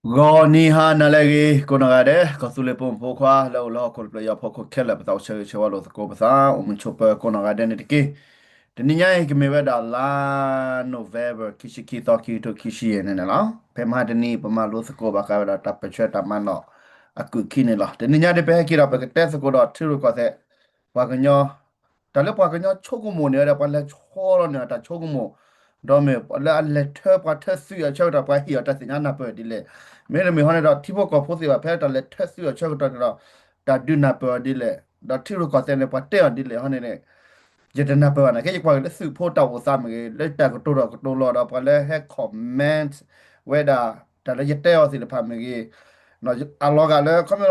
ဂီၤနံၤဟါနၤလၢအဂ့ၤ ကိးနီၢ်ဂၤဒဲး ကီၢ်သူလ့ၤဖိမုၣ်ဖိခွါ လၢအိၣ်လၢဟီၣ်ခိၣ်တဖျၢၣ်အံၤအဖီခိၣ်ခဲလၢာ် ပသးအိၣ်ဆၢဂ့ၤဆၢဝါလိာ်သကိးပသး အိၣ်မုာ်ဆိးပၢၤကိးနီၢ်ဂၤဒဲးန့ၣ်တက့ၢ်. တနံၤညါအံၤကမ့ၢ်ဝဲဒၣ်လါ November ခံဆံခံသီ ခံကထိခံဆံယဲၢ်န့ၣ်န့ၣ်လီၤ. ဖဲမဟါတနံၤ ပမၤလိသကိးဘၣ်ဃးဝဲဒၣ်တၢ်ပၢၢ်ဆၢတၢ်မၤနီၣ်အကုၢ်ခံန့ၣ်လီၤ. တနံၤညါဒ်ပဟဲက့ၤဒီး ပကတဲသကိးဒီးထံရူၢ်ကီၢ်သဲး ပှၤကညီ တၢ်လၢပှၤကညီဆိကမိၣ်န့ၣ်ဝဲဒၣ် ပှၤလဲၤဆီလီၤန့ၢ်တၢ်ဆိကမိၣ် ဒီးမ့ၢ်လၢအလဲၤထၢ ပှၤထၢသုးအဆၢကတီၢ် ပှၤဟ့ၣ်အီၤတၢ်သ့ၣ်ညါနၢ်ပၢၢ်ဒ်လဲၣ်. မ့တမ့ၢ်ဟီန့ၣ်ဒီး ထံဖိကီၢ်ဖိသ့ၣ်တဖၣ် ဖဲတၢ်လဲၤထၢသုးအဆၢကတီၢ်န့ၣ်ဒီး တၢ်ဒုးနၢ်ပၢၢ်အီၤဒ်လဲၣ်, ဒီးထံရူၢ်ကီၢ်သဲးန့ၣ် ပှၤတဲအီၤဒ်လဲၣ်ဟီန့ၣ်န့ၣ် ယတနၢ်ပၢၢ်ဘၣ်န့ၣ် ခဲယကွၢ်က့ၤလၢသုးဖိတၢ်အိၣ်သးမ့ၢ်ဂ့ၤ, လၢတၢ်ကတိၤဒီးကတိၤလီၤဒီး ပှၤလၢဟဲ comment ဝဲဒၣ် တၢ်လၢယတဲအီၤသ့ၣ်တဖၣ်မ့ၢ်ဂ့ၤ, အလီၤဂာ်လၢ ခီဖျိဒီး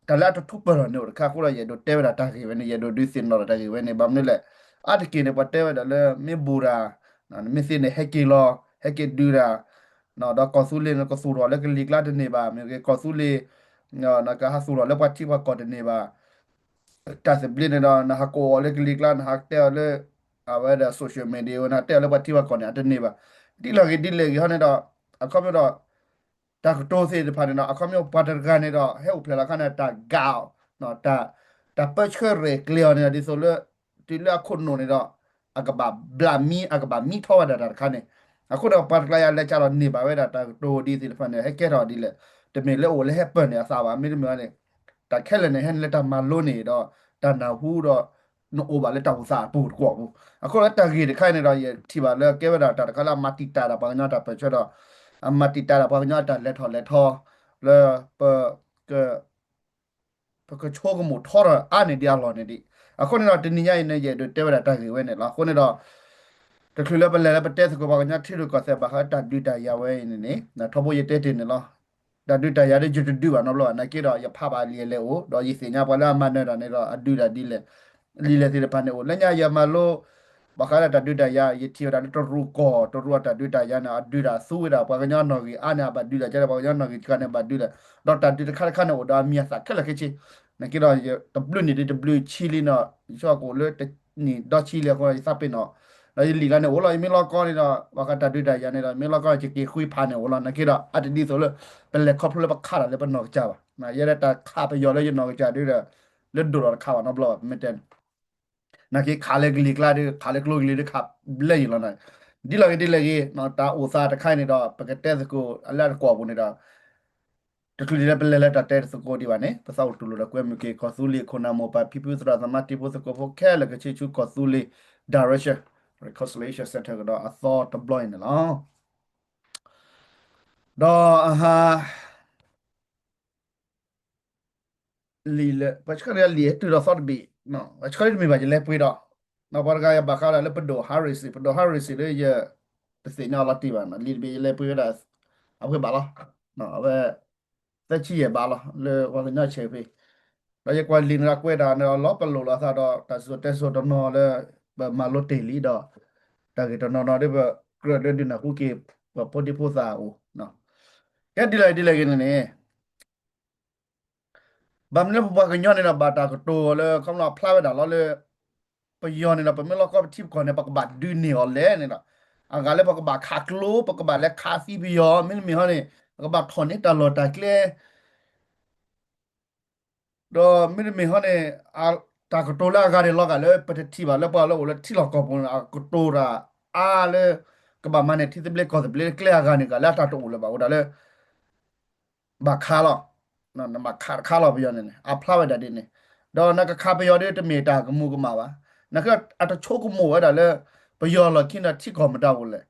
တၢ်လၢအတထူးပၢၢ်ထီၣ်န့ၣ်အိၣ်တခါအဃိဒီး ယအဲၣ်ဒိးတဲဝဲဒၣ်တၢ်ဂ့ၢ်ဝဲန့ၣ် ယအဲၣ်ဒိးဒုးသ့ၣ်နီၣ်ဒီးတၢ်ဂ့ၢ်ဝဲန့ၣ် ဘၣ်မနုၤလဲၣ်, အါတက့ၢ်န့ၣ် ပှၤတဲဝဲဒၣ်လၢ မ့ၢ်ဘူးဒၣ် မ့ၢ်သ့န့ၣ် ဟဲက့ၤလီၤ ဟဲက့ၤဒုးဒၣ်, ဒီးကီၢ်သူလ့ၤန့ၣ် ကသူၣ်ထီၣ်လၢကလံၤကျါတန့ၢ်ဘၣ်, မ့ၢ်ဂ့ၤ ကီၢ်သူလ့ၤ နကဟးသူၣ်ထီၣ်လၢပှၤထံပှၤကီၢ်တန့ၢ်ဘၣ်, တၢ်သဘျ့န့ၣ်ဒီး နဟးကိးအီၤလၢကလံၤကျါ နဟးတဲအီၤလၢ အဝဲဒၣ် social media ဝဲ နတဲအီၤလၢပှၤထံပှၤကီၢ်န့ၣ် အတန့ၢ်ဘၣ်, ဒ်လဲၣ်ဂ့ၤဒ်လဲၣ်ဂ့ၤဟီန့ၣ်ဒီး အခီပညီဒီး တၢ်ကတိၤသ့ၣ်တဖၣ်န့ၣ်ဒီး အခီပညီပှၤတဂၤန့ၣ်ဒီး ဟဲအိၣ်ဖျဲၣ်လီၤအခါန့ၣ် တၢ်ဂာ်အီၤ, တၢ်ပၢဆှၢရဲၣ်ကျဲၤအီၤန့ၣ်ဒီး ဒ်သိးလၢ တုၤလၢအခိၣ်နူာ်န့ၣ်ဒီး အကဘၣ်ဘျးမံ အကဘၣ်မံထီၣ်ဝဲဒၣ်တၢ်တခါန့ၣ်, အဃိန့ၣ် ပှၤတကျါယၤလဲၤကဒီးန့ၢ်ဘၣ်ဝဲဒၣ် တၢ်ကတိၤဒ်သ့ၣ်တဖၣ်န့ၣ် ဟဲကဲထီၣ်ဒ်လဲၣ်, တမ့ၢ်လၢအိၣ်လၢဟဲပၢၢ်န့ၢ်အသးဘၣ်, မ့တမ့ၢ်န့ၣ် တၢ်ခဲလၢာ်န့ၣ် ဟဲနုာ်လၢတၢ်မၤလိန့ၣ်ဒီး တၢ်နၢ်ဟူဒီး နအိၣ်ဘၣ်လၢတၢ်အိၣ်သးအပူၤတကွီၢ်ပူၤ, အဃိလၢတၢ်ဂ့ၢ်တခါန့ၣ်ဒီး ယထံၣ်ဘၣ်လၢကဲဝဲဒၣ်တၢ်တခါလၢအမၤတံာ်တာ်ဒၣ်ပှၤကညီတၢ်ပၢၢ်ဆၢဒီး အမၤတံာ်တာ်ဒၣ်ပှၤကညီအတၢ်လဲၤထီၣ်လဲၤထီ လၢပ ပကဆိကမိၣ်ထီထီၣ်အါန့ၢ်ဒံးအလီၢ်န့ၣ်ဒံး, အဃိန့ၣ်ဒီး တနံၤညါအံၤန့ၣ် ယအဲၣ်ဒိးတဲဝဲဒၣ်တၢ်ဂ့ၢ်ဝဲန့ၣ်လီၤ. အဃိန့ၣ်ဒီး တချုးလၢပလဲၤလၢပတဲသကိးပှၤကညီထံရူၢ်ကီၢ်သဲးဘၣ်ဃးတၢ်ဒုးတၢ်ယၤဝဲအံၤန့ၣ်န့ၣ် ထီဘိယတဲတ့ၢ်န့ၣ်လီၤ. တၢ်ဒုးတၢ်ယၤဒီး ယတဒုးဘၣ်နီတဘျီဘၣ်, နာ်က့ဒီး ယဖးဘၣ်လံာ်လဲၢ်အိၣ် ဒီးယသ့ၣ်ညါပှၤလၢအမၤနၢၤတၢ်န့ၣ်ဒီး အဒုးတၢ်ဒ်လဲၣ် လံာ်လဲၢ်သ့ၣ်တဖၣ်န့ၣ်အိၣ်, လၢညါယမၤလိ ဘၣ်ဃးဒီးတၢ်ဒုးတၢ်ယၤ ယထံၣ်ဝဲဒၣ်လၢတရူးကီၢ် တရူးအတၢ်ဒုးတၢ်ယၤန့ၣ် အဒုးတၢ်သူဝဲဒၣ် ပှၤကညီနီၣ်ဂံၢ်အါန့ၣ် အဘၣ်ဒုးတၢ်ကဲဒီး ပှၤကညီနီၣ်ဂံၢ်တခါန့ၣ် ဘၣ်ဒုးတၢ်, ဒီးတၢ်ဒုးတခါတခါန့ၣ် အိၣ်ဒီးအမံၤအသၣ်ခဲလၢာ်ခဲဆ့, နာ်က့ဒီး တဘျုးနံၣ်ဒ်တဘျုးဆံလံနီၤ, ယဆိကမိၣ်လၢတနံၣ်ဒီဆံလံအဃိ ယသးပ့ၤနီၣ်, ဒီးယလံာ်ကျါန့ၣ်အိၣ်လီၤ, ယမ့ၢ်လီၤကီန့ၣ်ဒီး ဘၣ်ဃးတၢ်ဒုးတၢ်ယၤန့ၣ်ဒီး မ့ၢ်လီၤကီန့ၣ် ယက့ၤဃုဖးန့ၣ်အိၣ်လီၤ, နာ်က့ဒီး အတဒ်သိးလၢ ပလဲၤခီဖျိလၢပခးတၢ်လၢပနီၢ်ကစၢ်ဘၣ်, ယဲဒၣ်တၢ်ခးပယီၤလၢယနီၢ်ကစၢ်ဒ်ဒီး လၢဒိၣ်ထီၣ်တခါဘၣ်နီတဘျီဘၣ် ပမ့ၢ်တဲန့ၣ် နာ်က့ခးလၢကလံၤကျါဒီး ခးလၢကျိကလံၤဒီးခးဘျဲၣ်ယံၤလီၤနီၤ, ဒ်လဲၣ်ဂ့ၤဒ်လဲၣ်ဂ့ၤ တၢ်အိၣ်သးတခါအံၤန့ၣ်ဒီး ပကတဲသကိးအလၢအတကွီၢ်ပူၤန့ၣ်ဒီး တချုးဒံးလၢပလဲၤလၢတၢ်တဲသကိးဒံးဘၣ်န့ၣ် ပသးအိၣ်တူၢ်လိာ်ဒီးကွဲမုာ်က့ၤ ကီၢ်သူလ့ၤခိၣ်နၢ်မိၢ်ပၢ်ဖံဖုသရၣ်သမါတံၤဖိသကိးဖိခဲလၢာ် ကဆ့ဆူကီၢ်သူလ့ၤ Direction Reconciliation Center ကဒီးအသီတဘျီအံၤန့ၣ်လီၤ. ဒီးအဟါ လံာ်လၢ ပှၤဆှၢန့ၣ်လံာ်ဟဲတုၤဒီးသီတဘ့ၣ်, ပှၤဆှၢန့ၣ်တမ့ၢ်ဘၣ် ယလဲၤပှ့ၤဒီး ပှၤတဂၤယဘၣ်ဃးဒီးလၢပဒိၣ် Harris, ပဒိၣ် Harris လၢယ တသ့ၣ်ညါအီၤလီၤတံၢ်ဘၣ်, လံာ်တဘ့ၣ်ယလဲၤပှ့ၤဝဲဒၣ် အဝဲဘၣ်လီၤ, အဝဲ သၢဆံယဲၢ်ဘးလီၤ လၢပှၤကညီဆဲးဖ့, ဒီးယကွၢ်လံာ်န့ၣ်ဒီးကွဲးတၢ်န့ၣ်ဒီး လီၤပလိာ်လိာ်အသးဒီး တၢ်စံၣ်စိၤတဲစိၤတနီၤလၢ ပမၤလိတ့ၢ်လံဒီး တၢ်ဂ့ၢ်တနီၤနီၤဒီး ပကြၢးလၢဒုးနၢ်ဟူက့ၤ ပဖိဒံဖိသၣ်အအိၣ်, ကဲဒ်လဲၣ်ဒ်လဲၣ်ဂ့ၤန့ၣ်န့ၣ် ဘၣ်မနုၤလၢပပှၤကညီန့ၣ်ဒီး ဘၣ်တၢ်ကတိၤလၢ ခီဖျိဖျါဝဲဒၣ်လီၤလၢ ပယီၤန့ၣ်ဒီး ပမ့ၢ်လီၤကီပထံပကီၢ်န့ၣ် ပကဘၣ်ဒုးန့ၢ်အီၤလဲၣ်န့ၣ်ဒီး အဂၤလၢပကဘၣ်ခးကျိ ပကဘၣ်လဲၤခးသံပယီၤ မ့တမ့ၢ်ဟီန့ၣ် ပကဘၣ်ထီၣ်န့ၢ်တၢ်လီၢ်တၢ်ကျဲ ဒီးမ့တမ့ၢ်ဟီန့ၣ် တၢ်ကတိၤလၢအဂၤန့ၣ် လီၤဂာ်လၢပတထံၣ်ဘၣ်လၢပှၤလၢအိၣ်လၢထံလီၢ်ကီၢ်ပူၤန့ၣ် အကတိၤတၢ်အါလၢ ကဘၣ်မၤန့ၢ်ထံသဘျ့ကီၢ်သဘျ့ကျဲအဂၤန့ၣ် ဂၤလၢအတၢ်တအိၣ်လၢၤဘၣ် အိၣ်ဒၣ်လၢ ဘၣ်ခးလီၤ, နဘၣ်ခးတခါလီၤ ပယီၤန့ၣ်န့ၣ် အဖျါဝဲဒၣ်ဒ်န့ၣ်, ဒီးနကခးပယီၤဒ်တမ့ၢ်တၢ်ကမူၤကမၣ်ဘၣ်, နကအတဆိကမိၣ်ဝဲဒၣ်လၢ ပယီၤလီၢ်ခံန့ၣ်ထံကီၢ်မတၤအိၣ်လဲၣ်,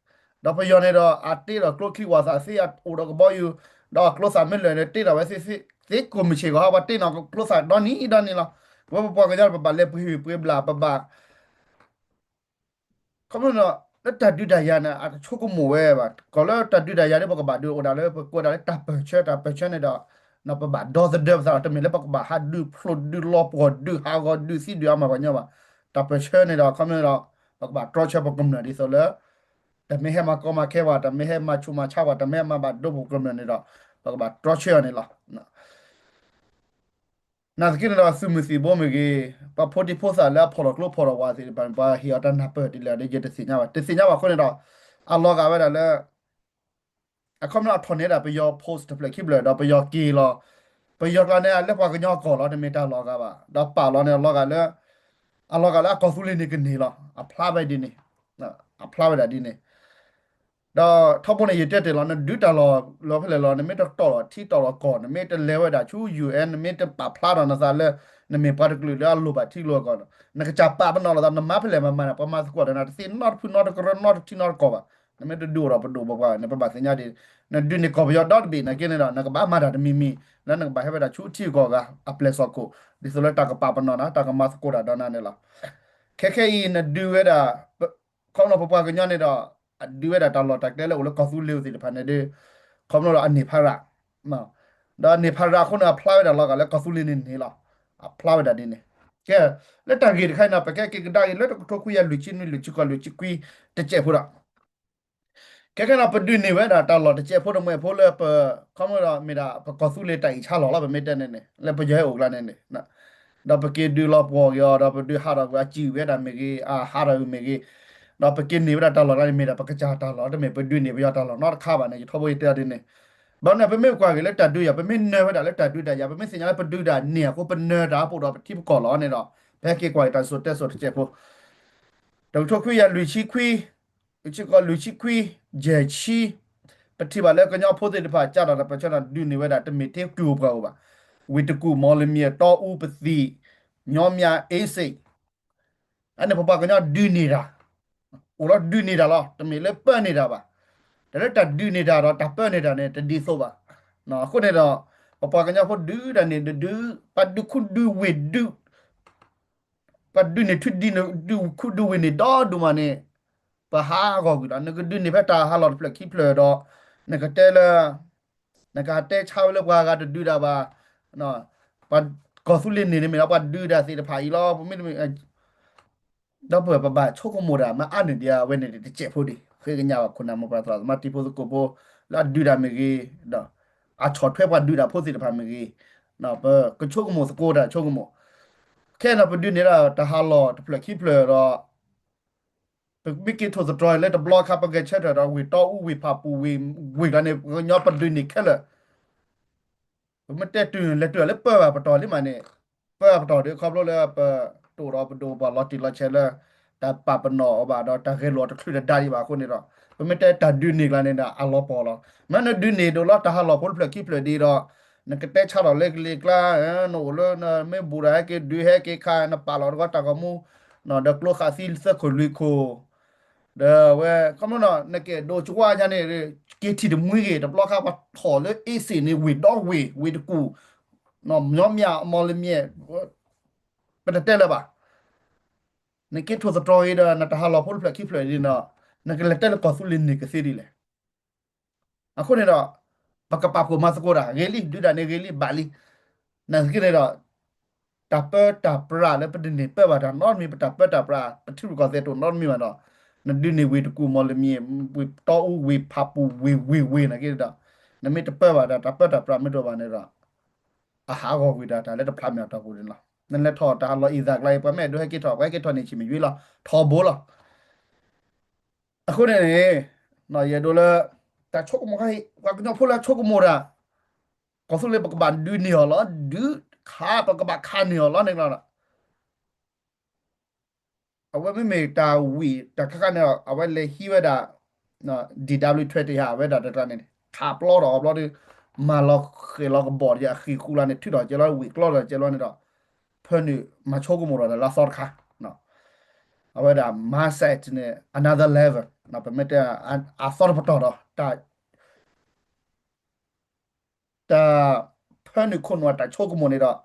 ဒီးပယီၤန့ၣ်ဒီး အတ့ဒီးကျိချံဝၣ်သၣ်သ့ အအိၣ်ဒီးကဘီယူၤ, ဒီးအကျိသၣ်မ့ၢ်လၢာ်န့ၣ် တ့ထီၣ်ဝဲသ့ သ့ကိၢ်မုၢ်ဆ့ၣ်ဂီၤဟါ ပှၤတ့နီၢ်ကျိသၣ်ဒီနံၤဒီနံၤလီၤ, ပဝဲပပှၤကညီပဘၣ်လဲၤပှ့ၤဟ့ၣ်ပှ့ၤဘျၣ် ပဘၣ် ခီဖျိန့ၣ် လၢတၢ်ဒုးတၢ်ယၤန့ၣ် အတဆိကမိၣ်ဝဲဘၣ်, ကီၢ်လၢတၢ်ဒုးတၢ်ယၤဒ်ပကဘၣ်ဒုးအိၣ်ဒၣ်လၢ ပကွဲးဒၣ်လၢတၢ်ပၢၢ်ဆၢ တၢ်ပၢၢ်ဆၢန့ၣ်ဒီး ပဘၣ်ဒီသဒၢပသးဒီး တမ့ၢ်လၢပကဘၣ်ဟးဒုးဖျိးဒုးလီၤပှီၢ်ဒုးဟးဂီၤဒုးသံဒုးအါမးပှၤကညီဘၣ်, တၢ်ပၢၢ်ဆၢန့ၣ်ဒီး ခီဖျိန့ၣ်ဒီး ပကဘၣ်တြီဆၢပကမျၢၢ်ဒ်သိးလၢ တမ့ၢ်ဟဲမၤကီမၤခဲပှၤ တမ့ၢ်ဟဲမၤဆူးမၤဆါပှၤ တမ့ၢ်ဟဲမၤဘၣ်ဒိပကမျၢၢ်န့ၣ်ဒီး ပကဘၣ်တြီဆၢအီၤန့ၣ်လီၤ. နာ်သက့န့ၣ်ဒီး သုးမုၢ်သံၣ်ဘိမ့ၢ်ဂ့ၤ, ပှၤဖိဒံဖိသၣ်လၢအဖီၣ်ထီၣ်ကျိဖီၣ်ထီၣ်ဝၣ်သ့ၣ်တဖၣ်န့ၣ် ပှၤဟ့ၣ်အီၤတၢ်နၢ်ပၢၢ်ဒ်လဲၣ်ဒီး ယတသ့ၣ်ညါဘၣ်, တသ့ၣ်ညါဘၣ်အဃိန့ၣ်ဒီး အလီၤဂာ်ဝဲဒၣ်လၢ အခီပညီအထီၣ်န့ၢ်ဒၣ်ပယီၤ post တဖျၢၣ်ခံဖျၢၣ်ဒီးပယီၤက့ၤလီၤ, ပယီၤကျါန့ၣ် အလၢပှၤကညီအကီၢ်လီၤ တမ့ၢ်တၢ်လီၤဂာ်ဘၣ်, ဒီးပာ်လီၤန့ၣ်အလီၤဂာ်လၢ အလီၤဂာ်လၢအကီၢ်သူလ့ၤန့ၣ်ကန့ၢ်လီၤ, အဖျါဝဲဒ်န့ၣ်, အဖျါဝဲဒၣ်ဒ်န့ၣ် ဒီးထီဘိန့ၣ် ယတဲတ့ၢ်လီၤ နဒုးတၢ်လီၢ်လီၤဖဲလဲၣ်လီၤ နမ့ၢ်တတီၢ်လီၤထံတီၢ်လီၤကီၢ် နမ့ၢ်တလဲၤဝဲဒၣ်ဆူ ယူၣ်အဲၣ် နမ့ၢ်တပာ်ဖျါထီၣ်နသးလၢ နမ့ၢ်ပှၤတကလုာ်လၢအလိၣ်ဘၣ်ထံလိၣ်ကီၢ်, နကစၢ်ပာ်ပနီၣ်လိာ်သး နမၤဖဲလဲၣ်မၤမၤန့ၣ် ပှၤမၤသကိးဒီးနၤတသ့နီတဖုနီတကရၢနီတထံနီတကီၢ်ဘၣ်, နမ့ၢ်တဒုးအိၣ်ဒီးပဒိၣ်ပပှၢ်န့ၣ် ပဘၣ်သ့ၣ်ညါဒ် နဒုးန့ၢ်ကီၢ်ပယီၤဒီတဘ့ၣ်နာ်က့န့ၣ်ဒီး နကဘၣ်မၤတၢ်တမံၤမံၤ လၢနကဘၣ်ဟဲဝဲဒၣ်ဆူထံဂုၤကီၢ်ဂၤ အပျဲၢ်စီၢ်ခိၣ် ဒ်သိးလၢတၢ်ကပာ်ပနီၣ်နၤ တၢ်ကမၤသကိးတၢ်ဒီးနၤန့ၣ်လီၤ. ခဲခဲအံၤ နဒုးဝဲဒၣ် ခီဖျိပပှၤကညီန့ၣ်ဒီး အဒုးဝဲဒၣ်တၢ်လီၢ်တၢ်ကျဲလၢအိၣ်လၢကီၢ်သူလ့ၤသ့ၣ်တဖၣ်န့ၣ်ဒီး ခီဖျိဒီးအန့ၢ်ဖးရၣ်, ဒီးအန့ၢ်ဖးရၣ်အဃိန့ၣ် အဖျါဝဲဒၣ်လီၤဂာ်လၢကီၢ်သူလ့ၤန့ၣ်န့ၣ်လီၤ. အဖျါဝဲဒၣ်ဒ်န့ၣ်. ကဲ, လၢတၢ်ဂ့ၢ်တခါအံၤန့ၣ် ပကဲက့ၤကဒါက့ၤလၢတကထိခွံကယၤလွံၢ်ဆံနွံ လွံၢ်ဆံဃိး လွံၢ်ဆံခွံ တစဲးဖိဒီး ခဲခဲန့ၣ် ပဒုးန့ၢ်ဝဲဒၣ်တၢ်လီၢ်တစဲးဖိတမှဲးဖိလၢပ ခီဖျိဒီးမ့ၢ်ဒၣ်ပကီၢ်သူလ့ၤတၢ်အံၣ်ဆါလီၢ်လီၤ ပမ့ၢ်တဲန့ၣ်န့ၣ် လၢပယီၤဟဲအိၣ်ကျါန့ၣ်န့ၣ်, ဒီးပက့ၤဒုးလီၤပှီၢ်က့ၤအီၤ ဒီးပဒုးဟးထီၣ်ကွံာ်အစံာ်ဝဲဒၣ်မ့ၢ်ဂ့ၤ အဟးထီၣ်ကွံာ်မ့ၢ်ဂ့ၤ, ဒီးပက့ၤန့ၢ်ဝဲဒၣ်တၢ်လီၢ်ကျါန့ၣ် မ့ၢ်ဒၣ်ပကစၢ်တၢ်လီၢ် တမ့ၢ်ပဒုးန့ၢ်ပယီၤတၢ်လီၢ်နီတခါဘၣ်န့ၣ် ယထီဘိယတဲအီၤဒ်န့ၣ်. ဘၣ်မနုၤ ပမ့ၢ်ကွၢ်က့ၤလၢတၢ်ဒုးယၤ ပမ့ၢ်နၢၤဝဲဒၣ်လၢတၢ်ဒုးတၢ်ယၤ ပမ့ၢ်သ့ၣ်ညါလၢပဒုးတၢ်န့ၢ်အဃိ ပနၢၤတၢ်အိၣ်ဒီးပထံပကီၢ်လီၤန့ၣ်ဒီး ပဟဲက့ၤကွၢ်က့ၤတၢ်စံၣ်စိၤတဲစိၤတစဲးဖိ တကထိခွံကယၤလွံၢ်ဆံခွံ လွံၢ်ဆံဃိး လွံၢ်ဆံခွံ ယဲၢ်ဆံ ပထံၣ်ဘၣ်လၢကညီဖိသ့ၣ်တဖၣ် ကးထီၣ်တၢ်ပၢဆှၢဒီးဒုးန့ၢ်ဝဲဒၣ် တမ့ၢ်ထဲကီၢ်ပှၤအိၣ်ဘၣ်, ဝ့ၢ်တကူၣ် မီၢ်လမၠဲၣ် တီအူ ပသံၣ် ညီမၠၣ် အ့စ့ၣ် အန့ၣ်ပပှၤကညီဒုးန့ၢ်တၢ်, အိၣ်လီၤဒုးန့ၢ်တၢ်လီၤ တမ့ၢ်လၢပၢန့ၢ်တၢ်ဘၣ်. တၢ်လၢတၢ်ဒုးန့ၢ်တၢ်ဒီးတၢ်ပၢန့ၢ်တၢ်န့ၣ် တဒ်သိးဘၣ်. အဃိန့ၣ်ဒီး ပပှၤကညီဖိဒုးတၢ်န့ၣ် ဒုး ပှၤဒုးခူဒုးဝ့ၢ်ဒုး ပှၤဒုးန့ၢ်ထံဒုးခူဒုးဝ့ၢ်န့ၣ်ဒီဒူၣ်မးန့ၣ် ပဟးဂီၤကွံာ်ဒီး နကဒုးန့ၢ်ဖဲတၢ်ဟးလီၢ်တဖျၢၣ်ခံဖျၢၣ်ဒီး နကတဲလၢ နကတဲဆါဝဲလၢပှၤဂၤတဒုးတၢ်ဘၣ်, ပှၤကီၢ်သူလ့ၤန့ၣ်န့ၣ်မ့ၢ်ဒီးပှၤဒုးတၢ်သ့ၣ်တဖၣ်အံၤလီၤ ပမ့ၢ်တမ့ၢ် ဒီးပပဘၣ်ဆိကမိၣ်တၢ်မ့ၢ်အါန့ၢ်ဒံးအဝဲန့ၣ်တစဲးဖိဒံး ဃ့ကညးဘၣ်ခိၣ်နၢ်မိၢ်ပၢ်သရၣ်သမါတံၤဖိသကိးဖိ လၢအဒုးတၢ်မ့ၢ်ဂ့ၤ, ဒီးအဆီၣ်ထွဲပှၤဒုးတၢ်ဖိသ့ၣ်တဖၣ်မ့ၢ်ဂ့ၤ, ပကဆိကမိၣ်သကိးတၢ်ဆိကမိၣ်, ခဲအံၤန့ၣ် ပဒုးန့ၢ်ဒၣ်တၢ်ဟးလီၢ်တဖျၢၣ်ခံဖျၢၣ်ဒီး ပမ့ၢ်က့ၤထိၣ်သတြီၤလၢတဘျီခါ ပဂဲၤဆၢထၢၣ်ဒီးဝ့ၢ်တီအူ ဝ့ၢ်ဖးပူၤ ဝ့ၢ်ကျါန့ၣ် ပကညီပဒုးန့ၢ်ခဲလၢာ် ပမ့ၢ်တဲတုၤလဲၤတုၤလၢပၢဘၣ်ပတီၢ်လံမးန့ၣ်, ပၢဘၣ်ပတီၢ်ဒီးခီဖျိလၢပတအိၣ်ဒီးပဒိၣ်ပှၤလီၤတံၢ်လီၤဆဲးလၢ တၢ်ပာ်ပနီၣ်အီၤဘၣ်ဒီးတၢ်ဂဲၤလိာ်တချုးတဒါဒံးဘၣ်အဃိန့ၣ်ဒီး ပမ့ၢ်တဲတၢ်ဒုးန့ၢ်ကျါန့ၣ်ဒီးအလီၤပှီၢ်လီၤ. မ့ၢ်နဒုးန့ၢ်ဒိၣ်လီၤတၢ်ဟးလီၢ်ဖိတဖျၢၣ်ခံဖျၢၣ်ဒံးဒီး နကတဲဆါထီၣ်လၢကလံၤကျါ နအိၣ်လၢနမ့ၢ်ဘူးဒီးဟဲက့ၤဒုးဟဲက့ၤခး နပာ်လီၤတဂီၢ်တၢ်ဂီၤမူ ဒီးကျိခးသံသၢခိၣ်လွံၢ်ခိၣ် ဒီးဝဲ ခီဖျိနီၤ နကအဲၣ်ဒိးကွၢ်ညါန့ၣ် က့ၤထံၣ်တမှံဂ့ၤ တဘျီခါပှၤထီၣ်လၢအ့စ့ၣ်န့ၣ် ဝ့ၢ်ဒီဝ့ၢ် ဝ့ၢ်တကူၣ် ညီမၠၣ် မီၢ်လမၠဲၣ် ပတတဲလၢၤဘၣ်. နက့ၤထိၣ်သတြီၤဂ့ၤဒီး နတၢ်ဟးလီၢ်ဖိတဖျၢၣ်ခံဖျၢၣ်ဒ်န့ၣ်ဒီး နကလဲၤတဲလၢကီၢ်သူလ့ၤန့ၣ်ကသ့ဒ်လဲၣ်. အဃိန့ၣ်ဒီး ပကပာ်ဖှိၣ်မၤသကိးတၢ် ဂ့ၤလံ ဒုးတၢ်န့ၣ်ဂ့ၤလံ ဘၣ်လံ. နာ်သက့န့ၣ်ဒီး တၢ်ပၢတၢ်ပြးလၢပတန့ၢ်ပၢဘၣ်တၢ်နီတမံၤ ပတၢ်ပၢတၢ်ပြး ပထံရူၢ်ကီၢ်သဲးတအိၣ်နီတမံၤဘၣ်ဒီး နဒုးန့ၢ်ဝ့ၢ်တကူၣ် မီၢ်လမၠဲၣ် ဝ့ၢ်တီအူ ဝ့ၢ်ဖးပူၤ ဝ့ၢ်ဝ့ၢ်ဝ့ၢ်နာ်က့ဒီး နမ့ၢ်တပၢဘၣ်တၢ် တၢ်ပၢတၢ်ပြးမ့ၢ်တအိၣ်ဘၣ်န့ၣ်ဒီး အဟးဂီၤကွံာ်တၢ် တၢ်လၢတဖျါမ့ၢ်အတီၢ်ပူၤန့ၣ်လီၤ. နလဲၤထီၣ်တၢ်ဟးလီၢ်အံၤသးကျါအံၤ ပှၤမ့ၢ်အဲၣ်ဒိးဟဲက့ၤထီၣ် ပှၤဟဲက့ၤထီၣ်န့ၣ် ဆံးမ့ၢ်ယွံလီၤ ထီဘိလီၤ. အဃိန့ၣ်န့ၣ် ယအဲၣ်ဒိးလၢ တၢ်ဆိကမိၣ်ခါအံၤ ပှၤကညီဖိလၢအဆိကမိၣ်တၢ် ကီၢ်သူလ့ၤပကဘၣ်ဒုးန့ၢ်အီၤလီၤ ဒုးခး ပကဘၣ်ခးန့ၢ်အီၤလီၤန့ၣ်လီၤ. အဝဲမ့မ့ၢ်တၢ်ဝံၤ တၢ်ခါခါန့ၣ် အဝဲလဲၤဟံးဝဲဒၣ် ဒံၣ်ဒါဘျုးထွဲတ့ၢ်ဟး အဝဲဒၣ်တကျါန့ၣ် ခးပျီထီၣ်အဘျီဒီး မၤလီၤဃဲၤလီၤကဘီၣ်ဒီးအဃံၤဃူလါန့ၣ် ထုးထီၣ်ကဲလီၤ ဝံၤကျီထီၣ်ကဲလီၤန့ၣ်ဒီး ဖၢနုာ်မၤဆိကမိၣ်ထီၣ်တၢ်လၢအသီတခါ အဝဲဒၣ် mindset န့ၣ် another level ပမ့ၢ်တဲ အသီတပတီၢ်ဒီး တၢ် တၢ်ဖၢနုာ်ခိၣ်နူာ်တၢ်ဆိကမိၣ်န့ၣ်ဒီး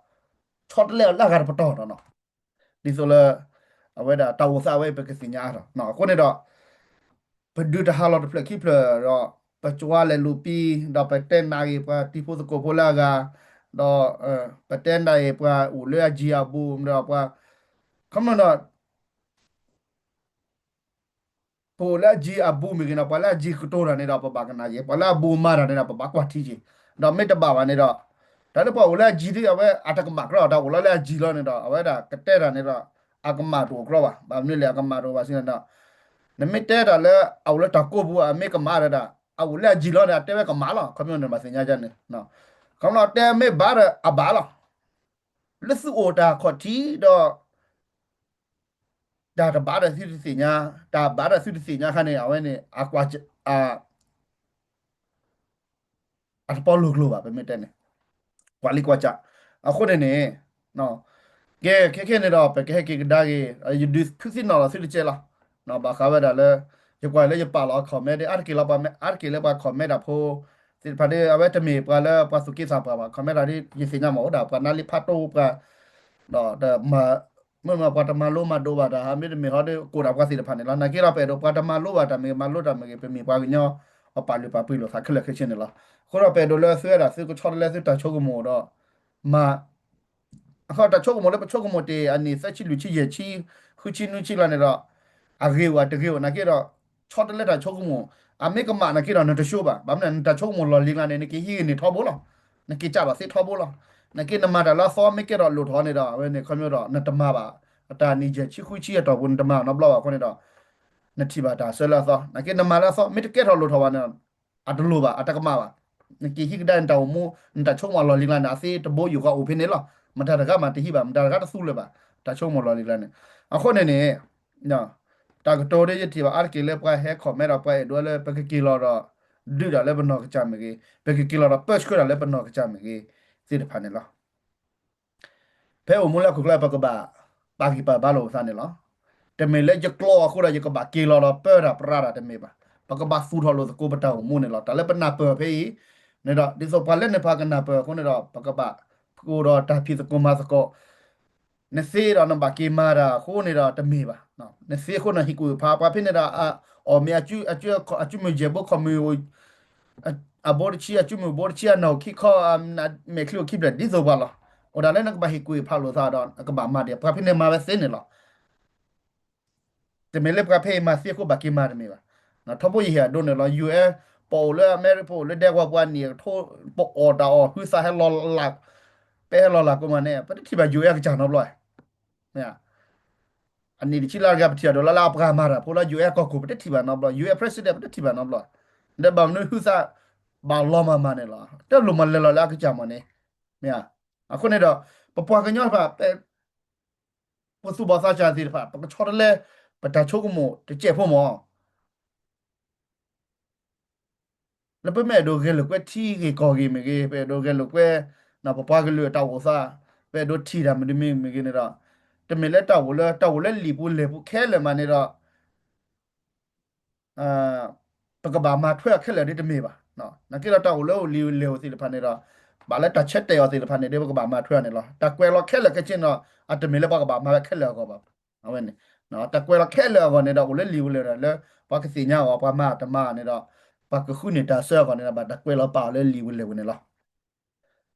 ဆီတလဲအီၤလၢအဂၤတပတီၢ်ဒီးနီၤ ဒ်သိးလၢ အဝဲဒၣ်တၢ်အိၣ်သးဝဲပကသ့ၣ်ညါအါထီၣ် အဃိန့ၣ်ဒီး ပဒုးတၢ်ဟးလီၤတဖျၢၣ်ခံဖျၢၣ်ဒီး ပကၠွါလဲၤလူၤပံ ဒီးပတဲနၢ်ဂ့ၤပှၤတံၤဖိသကိးဖိလၢအဂၤ ဒီး ပတဲနၢ်ဂ့ၤပှၤအိၣ်လၢအယံၤအဘူး ဒီးပှၤ ခီမနီၤ ပအိၣ်လၢအယံၤအဘူးမ့ၢ်ဂ့ၤနီၤ ပှၤလၢအယံၤကတိၤတၢ်န့ၣ်ဒီး ပဘၣ်ကနၣ်ယဲၢ် ပှၤလၢအဘူးမၤတၢ်န့ၣ်ဒီး ပဘၣ်ကွၢ်ထံယဲၢ် ဒီးမ့ၢ်တဘၣ်ဘၣ်န့ၣ်ဒီး တၢ်လၢပှၤအိၣ်လၢအယံၤဒ် အဝဲအတကမၣ်ကြၢး တၢ်အိၣ်လီၤလၢအယံၤလီၤန့ၣ်ဒီး အဝဲဒၣ်ကတဲတၢ်န့ၣ်ဒီး အကမၣ်တအိၣ်ကြၢးဘၣ် ဘၣ်မနုၤလဲၣ် အကမၣ်တအိၣ်ဘၣ်စံးန့ၣ်ဒီး နမ့ၢ်တဲတၢ်လၢအအိၣ်လၢတၢ်ကိးပူၤ အမ့ၢ်ကမၣ်ဒီးဒၣ် အအိၣ်လၢအယံာ်လီၤန့ၣ် အတဲဝဲကမၣ်လီၤ. ခီပညီန့ၣ် ဘၣ်သ့ၣ်ညါန့ၣ် ခီပညီတဲမ့ၢ်ဘၣ်ဒီးအဘၣ်လီၤ. လၢသုအိၣ်တၢ်ခီၣ်ထံးဒီး တၢ်တဘၣ်ဒီးသုတသ့ၣ်ညါ, တၢ်ဘၣ်ဒီးသုတသ့ၣ်ညါခါန့ၣ် အဝဲန့ၣ် အကွၢ် အတပီလိၤကျိၤဘၣ် ပမ့ၢ်တဲန့ၣ် ကွၢ်လံကွၢ်စး. အဃိန့ၣ်န့ၣ် ကဲ ခဲခဲန့ၣ်ဒီး ပကဟဲက့ၤကဒါက့ၤ ယဒုးသ့ၣ်နီၣ်လီၤသုတကဲလီၤ. ဘၣ်ဃးဝဲဒၣ်လၢ ယကွၢ်လၢယပာ်လီၤ comment ဒ် အါတက့ၢ်လီၤ အါတက့ၢ်လၢပှၤ comment တၢ်ဖိသ့ၣ်တဖၣ်ဒီး အဝဲတမ့ၢ်ပှၤလၢပှၤသူၣ်က့သးပှၢ်ဘၣ် comment တၢ်ဒ် ယသ့ၣ်ညါမ့ၢ်အိၣ်ဒၣ် ပှၤနါလ့ဖးတိၢ်ပှၤ ဒီး မ့ၢ်မ့ၢ်ပှၤတမၤလိမၤဒိးဘၣ်တၢ် မ့တမ့ၢ်ဟီဒီး ကိးဒၣ်ပှၤသ့ၣ်တဖၣ်န့ၣ်လီၤ. နာ်က့ဒီး ပအဲၣ်ဒိးပှၤတမၤလိဘၣ်တၢ်မ့ၢ်ဂ့ၤ မၤလိတၢ်မ့ၢ်ဂ့ၤ ပမ့ၢ်ပှၤကညီ အပာ်လုၢ်ပာ်ပှ့ၤလိာ်သးခဲလၢာ်ခဲဆ့န့ၣ်လီၤ. အဃိဒီး ပအဲၣ်ဒိးလၢသုဝဲဒၣ်သုကဆီတလဲသုတၢ်ဆိကမိၣ်ဒီး မၤ အခီတၢ်ဆိကမိၣ်လၢပဆိကမိၣ်တ့ၢ် အနံၣ်သၢဆံလွံၢ်ဆံယဲၢ်ဆံ ဃုဆံနွံဆံလီၤန့ၣ်ဒီး အဂ့ၤဝဲတဂ့ၤဝဲနာ်က့ဒီး ဆီတလဲတၢ်ဆိကမိၣ် အမ့ၢ်ကမၣ်နာ်က့ဒီး နတဆိဘၣ်. ဘၣ်မနုၤ နတၢ်ဆိကမိၣ်လီၢ်လံၤကျါန့ၣ် နကဟံးဂ့ၤန့ၢ်ထီဘိလီၤ. နက့ၤကၢ်လီၤသ့ထီဘိလီၤ. နာ်က့နမၤတၢ်လၢအသီမ့ၢ်ကဲထီၣ်လိၣ်ထီၣ်န့ၣ်ဒီး အဝဲန့ၣ်ခီပညီဒီး နတမၤဘၣ် အတၢ်နံၣ်ယဲၢ်ဆံဃုဆံအတီၢ်ပူၤ နတမၤနီတဘျီဘၣ်အဃိန့ၣ်ဒီး နထံၣ်ဘၣ်တၢ်ဆၢလၢအသီ နာ်က့နမၤလၢအသီ မ့ၢ်တကဲထီၣ်လိၣ်ထီၣ်ဘၣ်န့ၣ် အတလိၣ်ဘၣ် အတကမၣ်ဘၣ်. နက့ၤဟံးကဒါနတၢ်အိၣ်မူ နတၢ်ဆိကမိၣ်အလီၢ်လံၤကျါန့ၣ် အသ့တဘိယူၢ်ဃီအိၣ်ဖဲန့ၣ်လီၤ. မတၤတဂၤမးတဟံးဘၣ် မတၤတဂၤတသူလၢၤဘၣ် တၢ်ဆိကမိၣ်လီၢ်လံၤကျါန့ၣ်. အဃိန့ၣ်န့ၣ် တၢ်ကတိၤဒ်ယထံၣ်ဘၣ်အါတက့ၢ်လၢပှၤဟဲ comment ဒီးပှၤအဲၣ်ဒိးလၢ ပကက့ၤလီၤဒီး ဒုးတၢ်လၢပနီၢ်ကစၢ်မ့ၢ်ဂ့ၤ ပကက့ၤလီၤဒီးပၢဆှၢတၢ်လၢပနီၢ်ကစၢ်မ့ၢ်ဂ့ၤ သ့ၣ်တဖၣ်န့ၣ်လီၤ. ဖဲအိၣ်မူလၢဟီၣ်ခိၣ်ချၢ ပကဘၣ်ပာ်ဂံၢ်ပာ်ဘါလိာ်ပသးန့ၣ်လီၤ. တမ့ၢ်လၢယကျိအဃိဒီး ယကဘၣ်က့ၤလီၤဒီးပၢတၢ်ပြးတၢ်တမ့ၢ်ဘၣ်. ပကဘၣ်သူၣ်ထီၣ်လိာ်သကိးပတၢ်အိၣ်မူန့ၣ်လီၤ. တၢ်လၢပနၢ်ပၢၢ်ဖဲအံၤန့ၣ်ဒီး ဒ်သိးပှၤလၢန့ၣ်ပှၤကနၢ်ပၢၢ်အဃိန့ၣ်ဒီး ပကဘၣ်ကိးဒီးတၢ်ဖံးသကိးမၤသကိး နသ့ဒီးနဘၣ်က့ၤမၤတၢ်အဃိန့ၣ်ဒီးတမ့ၢ်ဘၣ်. နသ့အဃိန့ၣ်ဟ့ၣ်ကူၣ်ဟ့ၣ်ဖး ပှၤဖဲန့ၣ်ဒီး အီၣ်မ့ၤ အကုမုၢ်ယဲၢ်ဘိ ခီၣ်မုၢ် အဘိတဆံ အကုမုၢ်ဘိတဆံ အနၢ်အိၣ်ခံခီ မဲာ်ချံအိၣ်ခံဖျၢၣ် ဒ်သိးပှၤလီၤ. အိၣ်ဒၣ်လၢနကဘၣ်ဟ့ၣ်ကူၣ်ဟ့ၣ်ဖးလိာ်သးဒီး နကဘၣ်မၤဒံး ပှၤဖဲန့ၣ်မၤဝဲသ့န့ၣ်လီၤ. တမ့ၢ်လၢပှၤဖဲအံၤမၤသ့အဃိဘၣ်က့ၤမၤတမ့ၢ်ဘၣ်. ထီဘိယဟ့ၣ်အဒိန့ၣ်လီၤ ယူၢ်အဲၣ် ပအိၣ်လၢအမဲရကၤ ပအိၣ်လၢဒဲကဝီၤ ပှၤနံၣ်အကထိ ပအီၣ်တၢ်အီၣ်ဟုသးဟဲလီၤလး ပဟဲလီၤလးကိးမးန့ၣ် ပတထံၣ်ဘၣ် ယူၢ်အဲၣ် ကစၢ်နီတဘျီ. အနံၣ်တဆံလၢ်တဂၤ ပထံၣ်အဒိလၢ်လၢ် အပှၤမၤတၢ်ဖိလၢ ယူၢ်အဲၣ် ကီၢ်ခိၣ် ပတထံၣ်ဘၣ်နီတဘျီ, ယူၢ်အဲၣ် president ပတထံၣ်ဘၣ်နီတဘျီ. ဒီးဘၣ်မနုၤဟုသး ဘၣ်လီၤမၤမၤန့ၣ်လီၤ. တလိၣ်မၤလဲၤလီၤလၢအကစၢ်မးန့ၣ် မ့ၢ်ဧါ. အဃိန့ၣ်ဒီး ပပှၤကညီတဖၣ် ပသူၣ်ဘီၣ်သးစၢ်သ့ၣ်တဖၣ် ပကဆီတလဲ ပတၢ်ဆိကမိၣ်တစဲးဖိမး လၢပမ့ၢ်အဲၣ်ဒိးဂဲၤလိာ်ကွဲထံဂ့ၢ်ကီၢ်ဂ့ၢ်မ့ၢ်ဂ့ၤ, ပအဲၣ်ဒိးဂဲၤလိာ်ကွဲ ပပှၤကလုာ်အတၢ်အိၣ်သး, ပအဲၣ်ဒိးထံၣ်တၢ်မနုၤမ့ၢ်ဂ့ၤန့ၣ်ဒီး, တမ့ၢ်လၢတၢ်အိၣ်လၢ တၢ်အိၣ်လၢလံာ်ပူၤလဲၢ်ပူၤခဲလၢာ်မးန့ၣ်ဒီး ပကဘၣ်မၤထွဲအီၤခဲလၢာ်ဒ်တမ့ၢ်ဘၣ်. နာ်က့ဒီးတၢ်အိၣ်လၢလံာ်ပူၤလဲၢ်ပူၤသ့ၣ်တဖၣ်န့ၣ်ဒီး ဘၣ်လၢတၢ်ဆၢတဲာ်အီၤသ့ၣ်တဖၣ်န့ၣ်ဒီး ပကဘၣ်မၤထွဲအီၤန့ၣ်လီၤ. တၢ်ကွဲးလီၤခဲလၢာ်ခဲဆ့န့ၣ်ဒီး အတမ့ၢ်လၢပှၤကဘၣ်မၤဝဲခဲလၢာ်အဂီၢ်ဘၣ်. အဝဲန့ၣ် တၢ်ကွဲးလီၤခဲလၢာ်အဂီၢ်န့ၣ်ဒီး အိၣ်လၢလံာ်ပူၤလဲၢ်ပူၤဒီး လၢပှၤကသ့ၣ်ညါအီၤ ပှၤမၤတမၤန့ၣ်ဒီး ပှၤကဃုန့ၢ်တၢ်ဆၢအဂီၢ်န့ၣ်ဒီး ဘၣ်တၢ်ကွဲးလီၤပာ်အီၤလၢလံာ်ပူၤလဲၢ်ပူၤန့ၣ်လီၤ.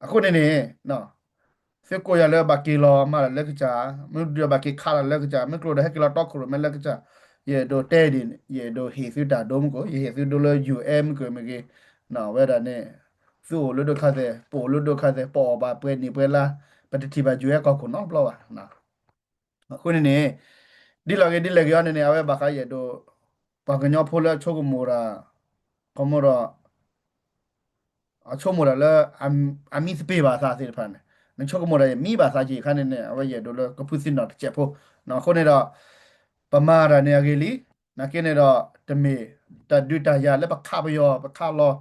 အဃိန့ၣ်န့ၣ် သုကိးယၤလၢဘၣ်က့ၤလီၤမၤတၢ်လၢကစၢ်, မ့ၢ်ဒုးဘၣ်က့ၤခးတၢ်လၢကစၢ်, မ့ၢ်ကျိၤဒီးဟဲက့ၤလီၤတီခိၣ်ရိၣ်မဲလၢကစၢ်, ယအဲၣ်ဒိးတဲဒ်န့ၣ် ယအဲၣ်ဒိးဟ့ၣ်သုတၢ်ဒိမူခိၣ်, ယဟ့ၣ်သုဒိလၢ ယူၢ်အဲၣ် မုၢ်ကၢၢ်မ့ၢ်ဂ့ၤ, ဝဲဒၣ်န့ၣ် သုအိၣ်လၢဒိၣ်ခါသဲး, ပအိၣ်လၢဒိၣ်ခါသဲး, ပအီၣ်ဘၣ်ပှဲၤနံၣ်ပှဲၤလါ, ပတထံၣ်ဘၣ် ယူၢ်အဲၣ် ကီၢ်ခိၣ်နီတဘျီဘၣ်. အဃိန့ၣ်န့ၣ် ဒ်လဲၣ်ဂ့ၤဒ်လဲၣ်ဂ့ၤအံၤန့ၣ်န့ၣ် အဝဲဘၣ်ဃးယအဲၣ်ဒိး ပှၤကညီဖိလၢအဆိကမိၣ်တၢ် ခီမီဒီး အဆိကမိၣ်တၢ်လၢ အမံသပ့ၤဘၣ်သးသ့ၣ်တဖၣ်န့ၣ် နဆိကမိၣ်တၢ်ယမံဘၣ်သးက့ၤအခါန့ၣ်န့ၣ် အဝဲယအဲၣ်ဒိးလၢကဖုသံနီၣ်တစဲးဖိ. အဃိန့ၣ်ဒီး ပမၤတၢ်န့ၣ်အဂ့ၢ်လံ, နာ်က့န့ၣ်ဒီး တမ့ၢ် တၢ်ဒုးတၢ်ယၤလၢပခးပယီၤ ပခးလီၤ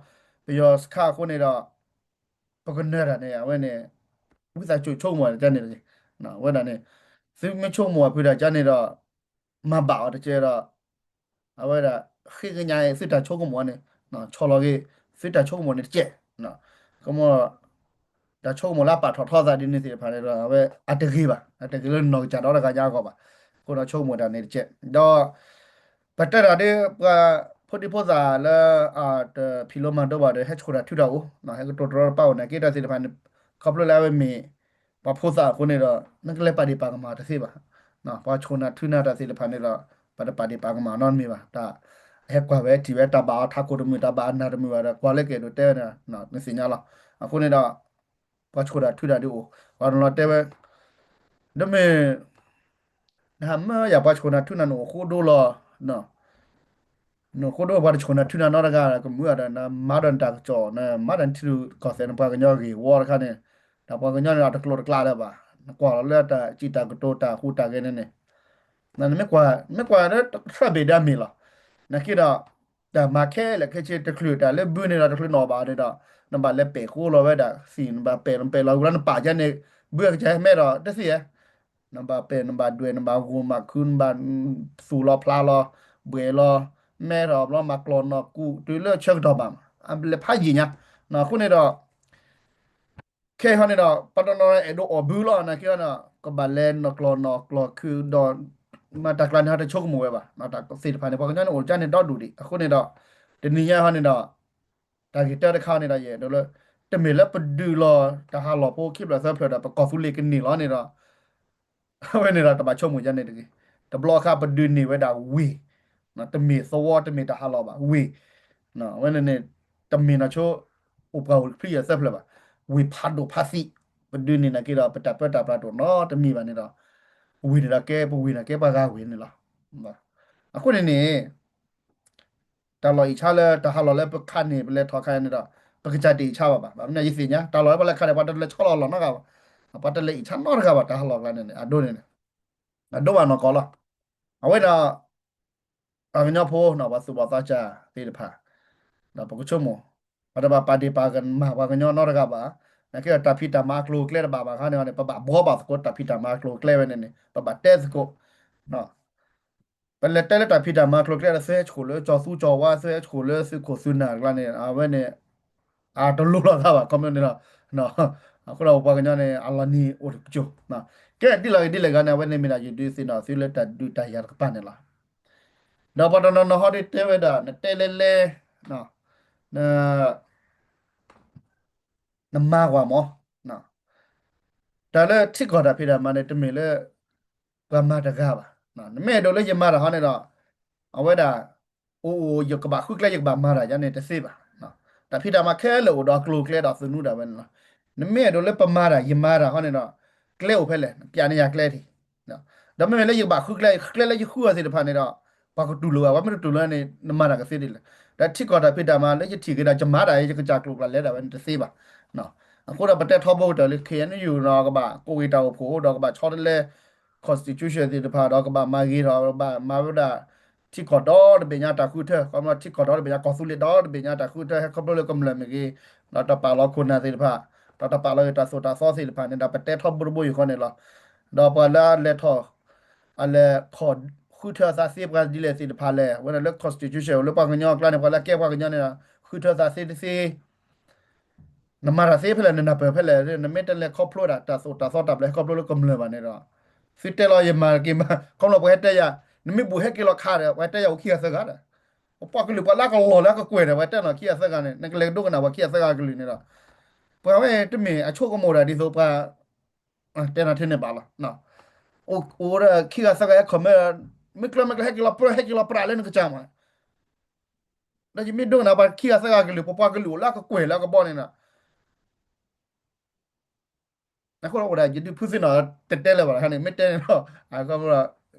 ပယီၤစခါအဃိန့ၣ်ဒီး ပကနၢၤတၢ်န့ၣ် အဝဲန့ၣ် ဝံသးစူၤဆိကမိၣ်တၢ်န့ၣ်, ဝဲဒၣ်န့ၣ် သုမ့ၢ်ဆိကမိၣ်အဖုတၢ်ကန့ၣ်ဒီး မၤဘၣ်အီၤတကဲဒီး အဝဲဒၣ် ဃ့ကညးသုတၢ်ဆိကမိၣ်န့ၣ် ဆီၣ်လီၤက့ၤ သုတၢ်ဆိကမိၣ်န့ၣ်တကဲး, ကမီ တၢ်ဆိကမိၣ်လၢအပာ်ထီၣ်ထီသးဒ်န့ၣ်သ့ၣ်တဖၣ်န့ၣ်ဒီး အဝဲအတဂ့ၤဘၣ်, အတဂ့ၤလၢနီၢ်ကစၢ်ဒီတဂၤညါအဂီၢ်ဘၣ်. အဃိဒီးဆိကမိၣ်တၢ်န့ၣ်တကဲး ဒီး ပတဲတၢ်ဒီး ပှၤဖိဒံဖိသၣ်လၢ တဖံးလိမၤဒိးဘၣ်ဒီး ဟဲဆိၣ်တၢ်ထုတၢ်အိၣ်, ဟဲကတိၤတရီတပါအိၣ်နာ်က့တၢ်သ့ၣ်တဖၣ်န့ၣ် ခီဖျိလၢအဝဲမ့ၢ် ပှၤဖိသၣ်အဃိန့ၣ်ဒီး နကလဲၤပာ်ဒ့ၣ်ပာ်ကမၣ်တသ့ဘၣ်. ပှၤဆိၣ်နၤထုနၤတၢ်သ့ၣ်တဖၣ်န့ၣ်ဒီး ပတပာ်ဒ့ၣ်ပာ်ကမၣ်နီတမံၤဘၣ်. တၢ်ဟဲကွၢ်ဝဲထံၣ်ဝဲ တၢ်ဘၣ်အီၤထးခိၣ်တမုာ် တၢ်ဘၣ်အီၤနၢ်တမုာ်ဘၣ်ဒီး ကွၢ်လၢကအဲၣ်ဒိးတဲဝဲန့ၣ် နသ့ၣ်ညါလီၤ. အဃိန့ၣ်ဒီး ပှၤဆိၣ်တၢ်ထုတၢ်ဒုးအိၣ်, ပှၤတနီၤတဲဝဲ ဒမ့ၢ် နဟးမၢယၤ ပှၤဆိၣ်နၤထုနၤန့ၣ်အိၣ်ဃိဒိလီၤ. နဃိဒိၣ်ပှၤတဆိၣ်နၤထုနၤနီတဂၤ ကမုာ်ဒီး နမၤဒီးနတၢ်ကစီၣ် နမၤဒီးနထံရူၢ်ကီၢ်သဲး နပှၤကညီဂ့ၢ်ဝီတခါန့ၣ်, ဒီးပှၤကညီန့ၣ်ဒီးတကျိၤတကျဲလၢၤဘၣ်, နကွၢ်လီၤလၢတၢ်စံးတၢ်ကတိၤတၢ်ဟူးတၢ်ဂဲၤန့ၣ်န့ၣ်, နမ့ၢ်ကွၢ် မ့ၢ်ကွၢ်လၢတၢ်ဘ့ၣ်ဒၣ်မ့ၢ်လီၤ, နာ်က့ဒီး တၢ်မၤခဲလၢာ်ခဲဆ့ တချုးတၢ်လၢဘုန့ၣ်ဒီးတချုးနီၣ်ဘၣ်န့ၣ်ဒီး နဘၣ်လဲၤပဲာ်ဃိလီၤဝဲဒၣ်သ့ၣ် နဘၣ်ပဲာ်ပဲာ်လီၤဝဲလီၤ နပာ်ယါန့ၣ် ဘုအကစၢ်ဟဲမဲဒီးတသ့ၣ်ဧါ နဘၣ်ပဲာ် နဘၣ်ဒွဲၣ် နဘၣ်ဂိၢ်မၤခု နဘၣ်သူၣ်လီၤဖျါလီၤ ဘှဲးလီၤ မဲထီၣ်ဘျီ မၤကျီၢ်နီၢ်ကူၣ်တုၤလၢဆၢကတီၢ်ဘၣ်မး အလဲၤဖးယံာ်ညါ, အဃိန့ၣ်ဒီး ခဲအံၤဟီန့ၣ်ဒီး ပှၤတနီၤနီၤအဲၣ်ဒိးအီၣ်ဘုလီၤ နာ်က့ဒီး ကဘၣ်လဲၤနီၢ်ကျီၢ်နီၢ်ကျီၢ်ခုဒီး မၤတၢ်ကျါန့ၣ်ဟီတဆိကမိၣ်ဝဲဘၣ် တၢ်သ့ၣ်တဖၣ်န့ၣ် ပှၤကညီန့ၣ်အိၣ်ကၠါန့ၣ်ဒီဒူၣ်ဒံး အဃိန့ၣ်ဒီး တနံၤညါဟီန့ၣ်ဒီး တၢ်ဂ့ၢ်တၢတခါန့ၣ်ဒီး ယအဲၣ်ဒိးလၢ တမ့ၢ်လၢပဒုးလီၤတၢ်ဟးလီၢ်ဖိခံဖျၢၣ်သၢဖျၢၣ်ဒီး ပကီၢ်သူလ့ၤကန့ၢ်လီၤန့ၣ်ဒီး အဝဲန့ၣ်ဒီးတဘၣ်ဆိကမိၣ်ယါန့ၣ်တဂ့ၤ, တဘျီအခါပဒုးန့ၢ်ဝဲဒၣ်ဝ့ၢ်, တမ့ၢ်သဝီ တမ့ၢ်တၢ်ဟးလီၢ်ဘၣ် ဝ့ၢ်, အဝဲန့ၣ်န့ၣ် တမ့ၢ်နီၢ်ဆိ အိၣ်ပှၤအိၣ်တဖုယဲၢ်သၢဖျၢၣ်ဘၣ်, ဝ့ၢ်ဖးဒိၣ်ဖးသံး, ပဒုးန့ၢ်နာ်က့ဒီး ပတၢ်ပၢတၢ်ပြးတအိၣ်နီတမံၤဘၣ်န့ၣ်ဒီး ဝ့ၢ်န့ၣ်ဒီးကဲပဝ့ၢ်န့ၣ်ကဲပှၤဂၤဝ့ၢ်န့ၣ်လီၤ. အဃိန့ၣ်န့ၣ် တၢ်လီၢ်အံၤဆါလၢတၢ်ဟးလီၢ်လၢပခးန့ၢ် ပလဲၤထီၣ်ခါန့ၣ်ဒီး ပကစၢ်တအံၤဆါဘၣ်ဘၣ်. ဘၣ်မနုၤယသ့ၣ်ညါ တၢ်လီၢ်လၢပှၤလဲၤခးန့ၣ် ပှၤတလဲၤဆီလီၤလီၢ်နီတဂၤဘၣ်. ပှၤတလဲၤအံၤဆါနီတဂၤဘၣ် တၢ်ဟးလီၢ်ကျါန့ၣ် အဒိန့ၣ် အဒိဘၣ်နီၢ်ကီၢ်လီၤ. အဝဲန့ၣ် ပှၤကညီဖိ ပှၤသူၣ်ဘီၣ်သးစၢ်သ့ၣ်တဖၣ် ဒီးပကဆိကမိၣ် ပှၤတဘၣ်ပာ်ဒ့ၣ်ပာ်ကမၣ်ပှၤကညီနီတဂၤဘၣ်. နာ်က့ဒီးတၢ်ဖံးတၢ်မၤအကျိၤအကျဲတဘၣ်ဘၣ်ခါန့ၣ်န့ၣ် ပဘၣ်ဘှီဘၣ်သကိးတၢ်ဖံးတၢ်မၤအကျိၤအကျဲဝဲန့ၣ်န့ၣ် ပဘၣ်တဲသကိး ပလဲၤတဲလၢတၢ်ဖံးတၢ်မၤအကျိၤအကျဲဒီး သုဟဲဆှိၣ်လၢကၠီၤသူကၠီၤဝါ သုဟဲဆှိၣ်လၢသုးခိၣ်သုးနၢ်ကျါန့ၣ် အဝဲန့ၣ် အတလိၤလီၤသးဘၣ် ခီဖျိန့ၣ်လီၤ. အဃိဒီးပပှၤကညီန့ၣ် အလီၤနံၤအိၣ်တကၠိၤ ကဲဒ်လဲၣ်ဂ့ၤဒ်လဲၣ်ဂ့ၤန့ၣ် အဝဲန့ၣ်မ့ၢ်ဒၣ်ယဒုးသ့ၣ်နီၣ်သုလၢတၢ်ဒုးတၢ်ယၤတကပၤန့ၣ်လီၤ. ဒီးပှၤတနီၤနီၤဟီဒုးတဲဝဲဒၣ် နတဲလဲၤလဲၤ န နမၤကွၢ်မး တၢ်လၢထံကီၢ်တၢ်ဖံးတၢ်မၤန့ၣ် တမ့ၢ်လၢ ပှၤမၤတဂၤဘၣ်. နမ့ၢ်အဲၣ်ဒိးလၢယမၤတၢ်ဟီန့ၣ်ဒီး အဝဲဒၣ် အိၣ်အိၣ် ယကဘၣ်ဃုကျဲ ယကဘၣ်မၤတၢ်ယါန့ၣ်တသ့ဘၣ်. တၢ်ဖံးတၢ်မၤခဲလၢာ်အိၣ်ဒီးအကျိၤအကျဲဒီးသနူတၢ်ဝဲန့ၣ်လီၤ. နမ့ၢ်အဲၣ်ဒိးလၢပမၤတၢ် ယမၤတၢ်ဟီန့ၣ်ဒီး ကျဲအိၣ်ဖဲလဲၣ် ပျးန့ၢ်ယၤကျဲထံၣ် ဒီးမ့မ့ၢ်လၢယကဘၣ်ဃုကျဲ ကျဲလၢယဃုအီၤသ့ၣ်တဖၣ်န့ၣ်ဒီး ပှၤကတူၢ်လိာ်ဝဲ ပှၤမ့ၢ်တတူၢ်လိာ်န့ၣ် နမၤတၢ်ကသ့ဒ်လဲၣ်. ဒီးထံကီၢ်တၢ်ဖံးတၢ်မၤလၢယထံၣ်က့ၤဒီး ယမၤတၢ်ယကစၢ်ကျိၤကျဲလဲၤတၢ်ဝဲန့ၣ်တသ့ဘၣ်. အဃိဒီးပတဲထီဘိကတၢၢ်လၢ ခ့ၣ်အဲၣ်ယူၣ် ဒီးကဘၣ်ကိးဝ့ၢ်တၢ်အိၣ်ဖှိၣ် ဒီးကဘၣ်ဆီတလဲ constitution သ့ၣ်တဖၣ် ဒီးကဘၣ်မၤဂ့ၤဒီး ကဘၣ်မၤဝဲဒၣ် ထံကီၢ်ဒီတဘ့ၣ်ညါတၢ်ဃုထၢ ခီဖျိထံကီၢ်ဒီတဘ့ၣ်ညါ ကီၢ်သူလ့ၤဒီတဘ့ၣ်ညါတၢ်ဃုထၢ ဟဲခီဖျိလၢကမျၢၢ်မ့ၢ်ဂ့ၤ ဒီးတၢ်ပာ်လီၤခိၣ်နၢ်သ့ၣ်တဖၣ် ဒီးတၢ်ပာ်လီၤဂ့ၤတၢ်သိၣ်တၢ်သီသ့ၣ်တဖၣ်န့ၣ်ဒီး ပတဲထီဘိတဘိယူၢ်ဃီန့ၣ်လီၤ. ဒီးပှၤလၢအလဲၤထီၣ် အလဲၤခီၣ်ဃုထၢအသးသ့ပှၤဒ်လဲၣ်သ့ၣ်တဖၣ်လဲၣ် အဝဲဒၣ်လၢ constitution လၢပှၤကညီအကျါန့ၣ် ပှၤလၢအကဲပှၤကညီန့ၣ်ဒီး ဃုထၢသးသ့တသ့ နမၤတၢ်သ့ဖဲလဲၣ် နနၢ်ပၢၢ်ဖဲလဲၣ် နမ့ၢ်တလဲၤခီဖျိဒၣ်တၢ်သိၣ်တၢ်သီတၢ်ပျဲခီဖျိလၢကမျၢၢ်ဘၣ်န့ၣ်ဒီး သုတဲလီၤယမၤက့ၤမး ခီဖျိပှၤဟဲတဲယၤ နမ့ၢ်ဘူးဟဲက့ၤလီၤခးဒီး ပှၤတဲယၤအိၣ်ခံဂၤသၢဂၤဒီး ပပှၤကလုာ်ပှၤလၢကလီၢ်လၢကကွဲၢ်ဒီး ပှၤတဲနီၤခံဂၤသၢဂၤန့ၣ် နကလဲၤကဒိကနၣ်ပှၤခံဂၤသၢဂၤကလုာ်န့ၣ်ဒီး ပှၤဝဲတမ့ၢ်အဆိကမိၣ်တၢ်ဒ်သိးပှၤ တဲနီၤထဲန့ၣ်ဘၣ်လီၤ. အိၣ်ဒီးခံဂၤသၢဂၤဟဲ comment မ့ၢ်ကျၢၤမ့ၢ်ကျၢၤ ဟဲက့ၤလီၤပြၢ ဟဲက့ၤလီၤပြးလၢနကစၢ်မး ဒီးယမ့ၢ်ဒိကနၣ်ပှၤခံဂၤသၢဂၤကလုာ် ပပှၤကလုာ်အိၣ်လၢအကကွဲၢ်လၢအကဘီန့ၣ်ဒီး အဃိဒီးယဒုးဖုသ့ၣ်နီၣ် တတဲလၢၤဘၣ်န့ၣ် မ့ၢ်တဲန့ၣ်ဒီး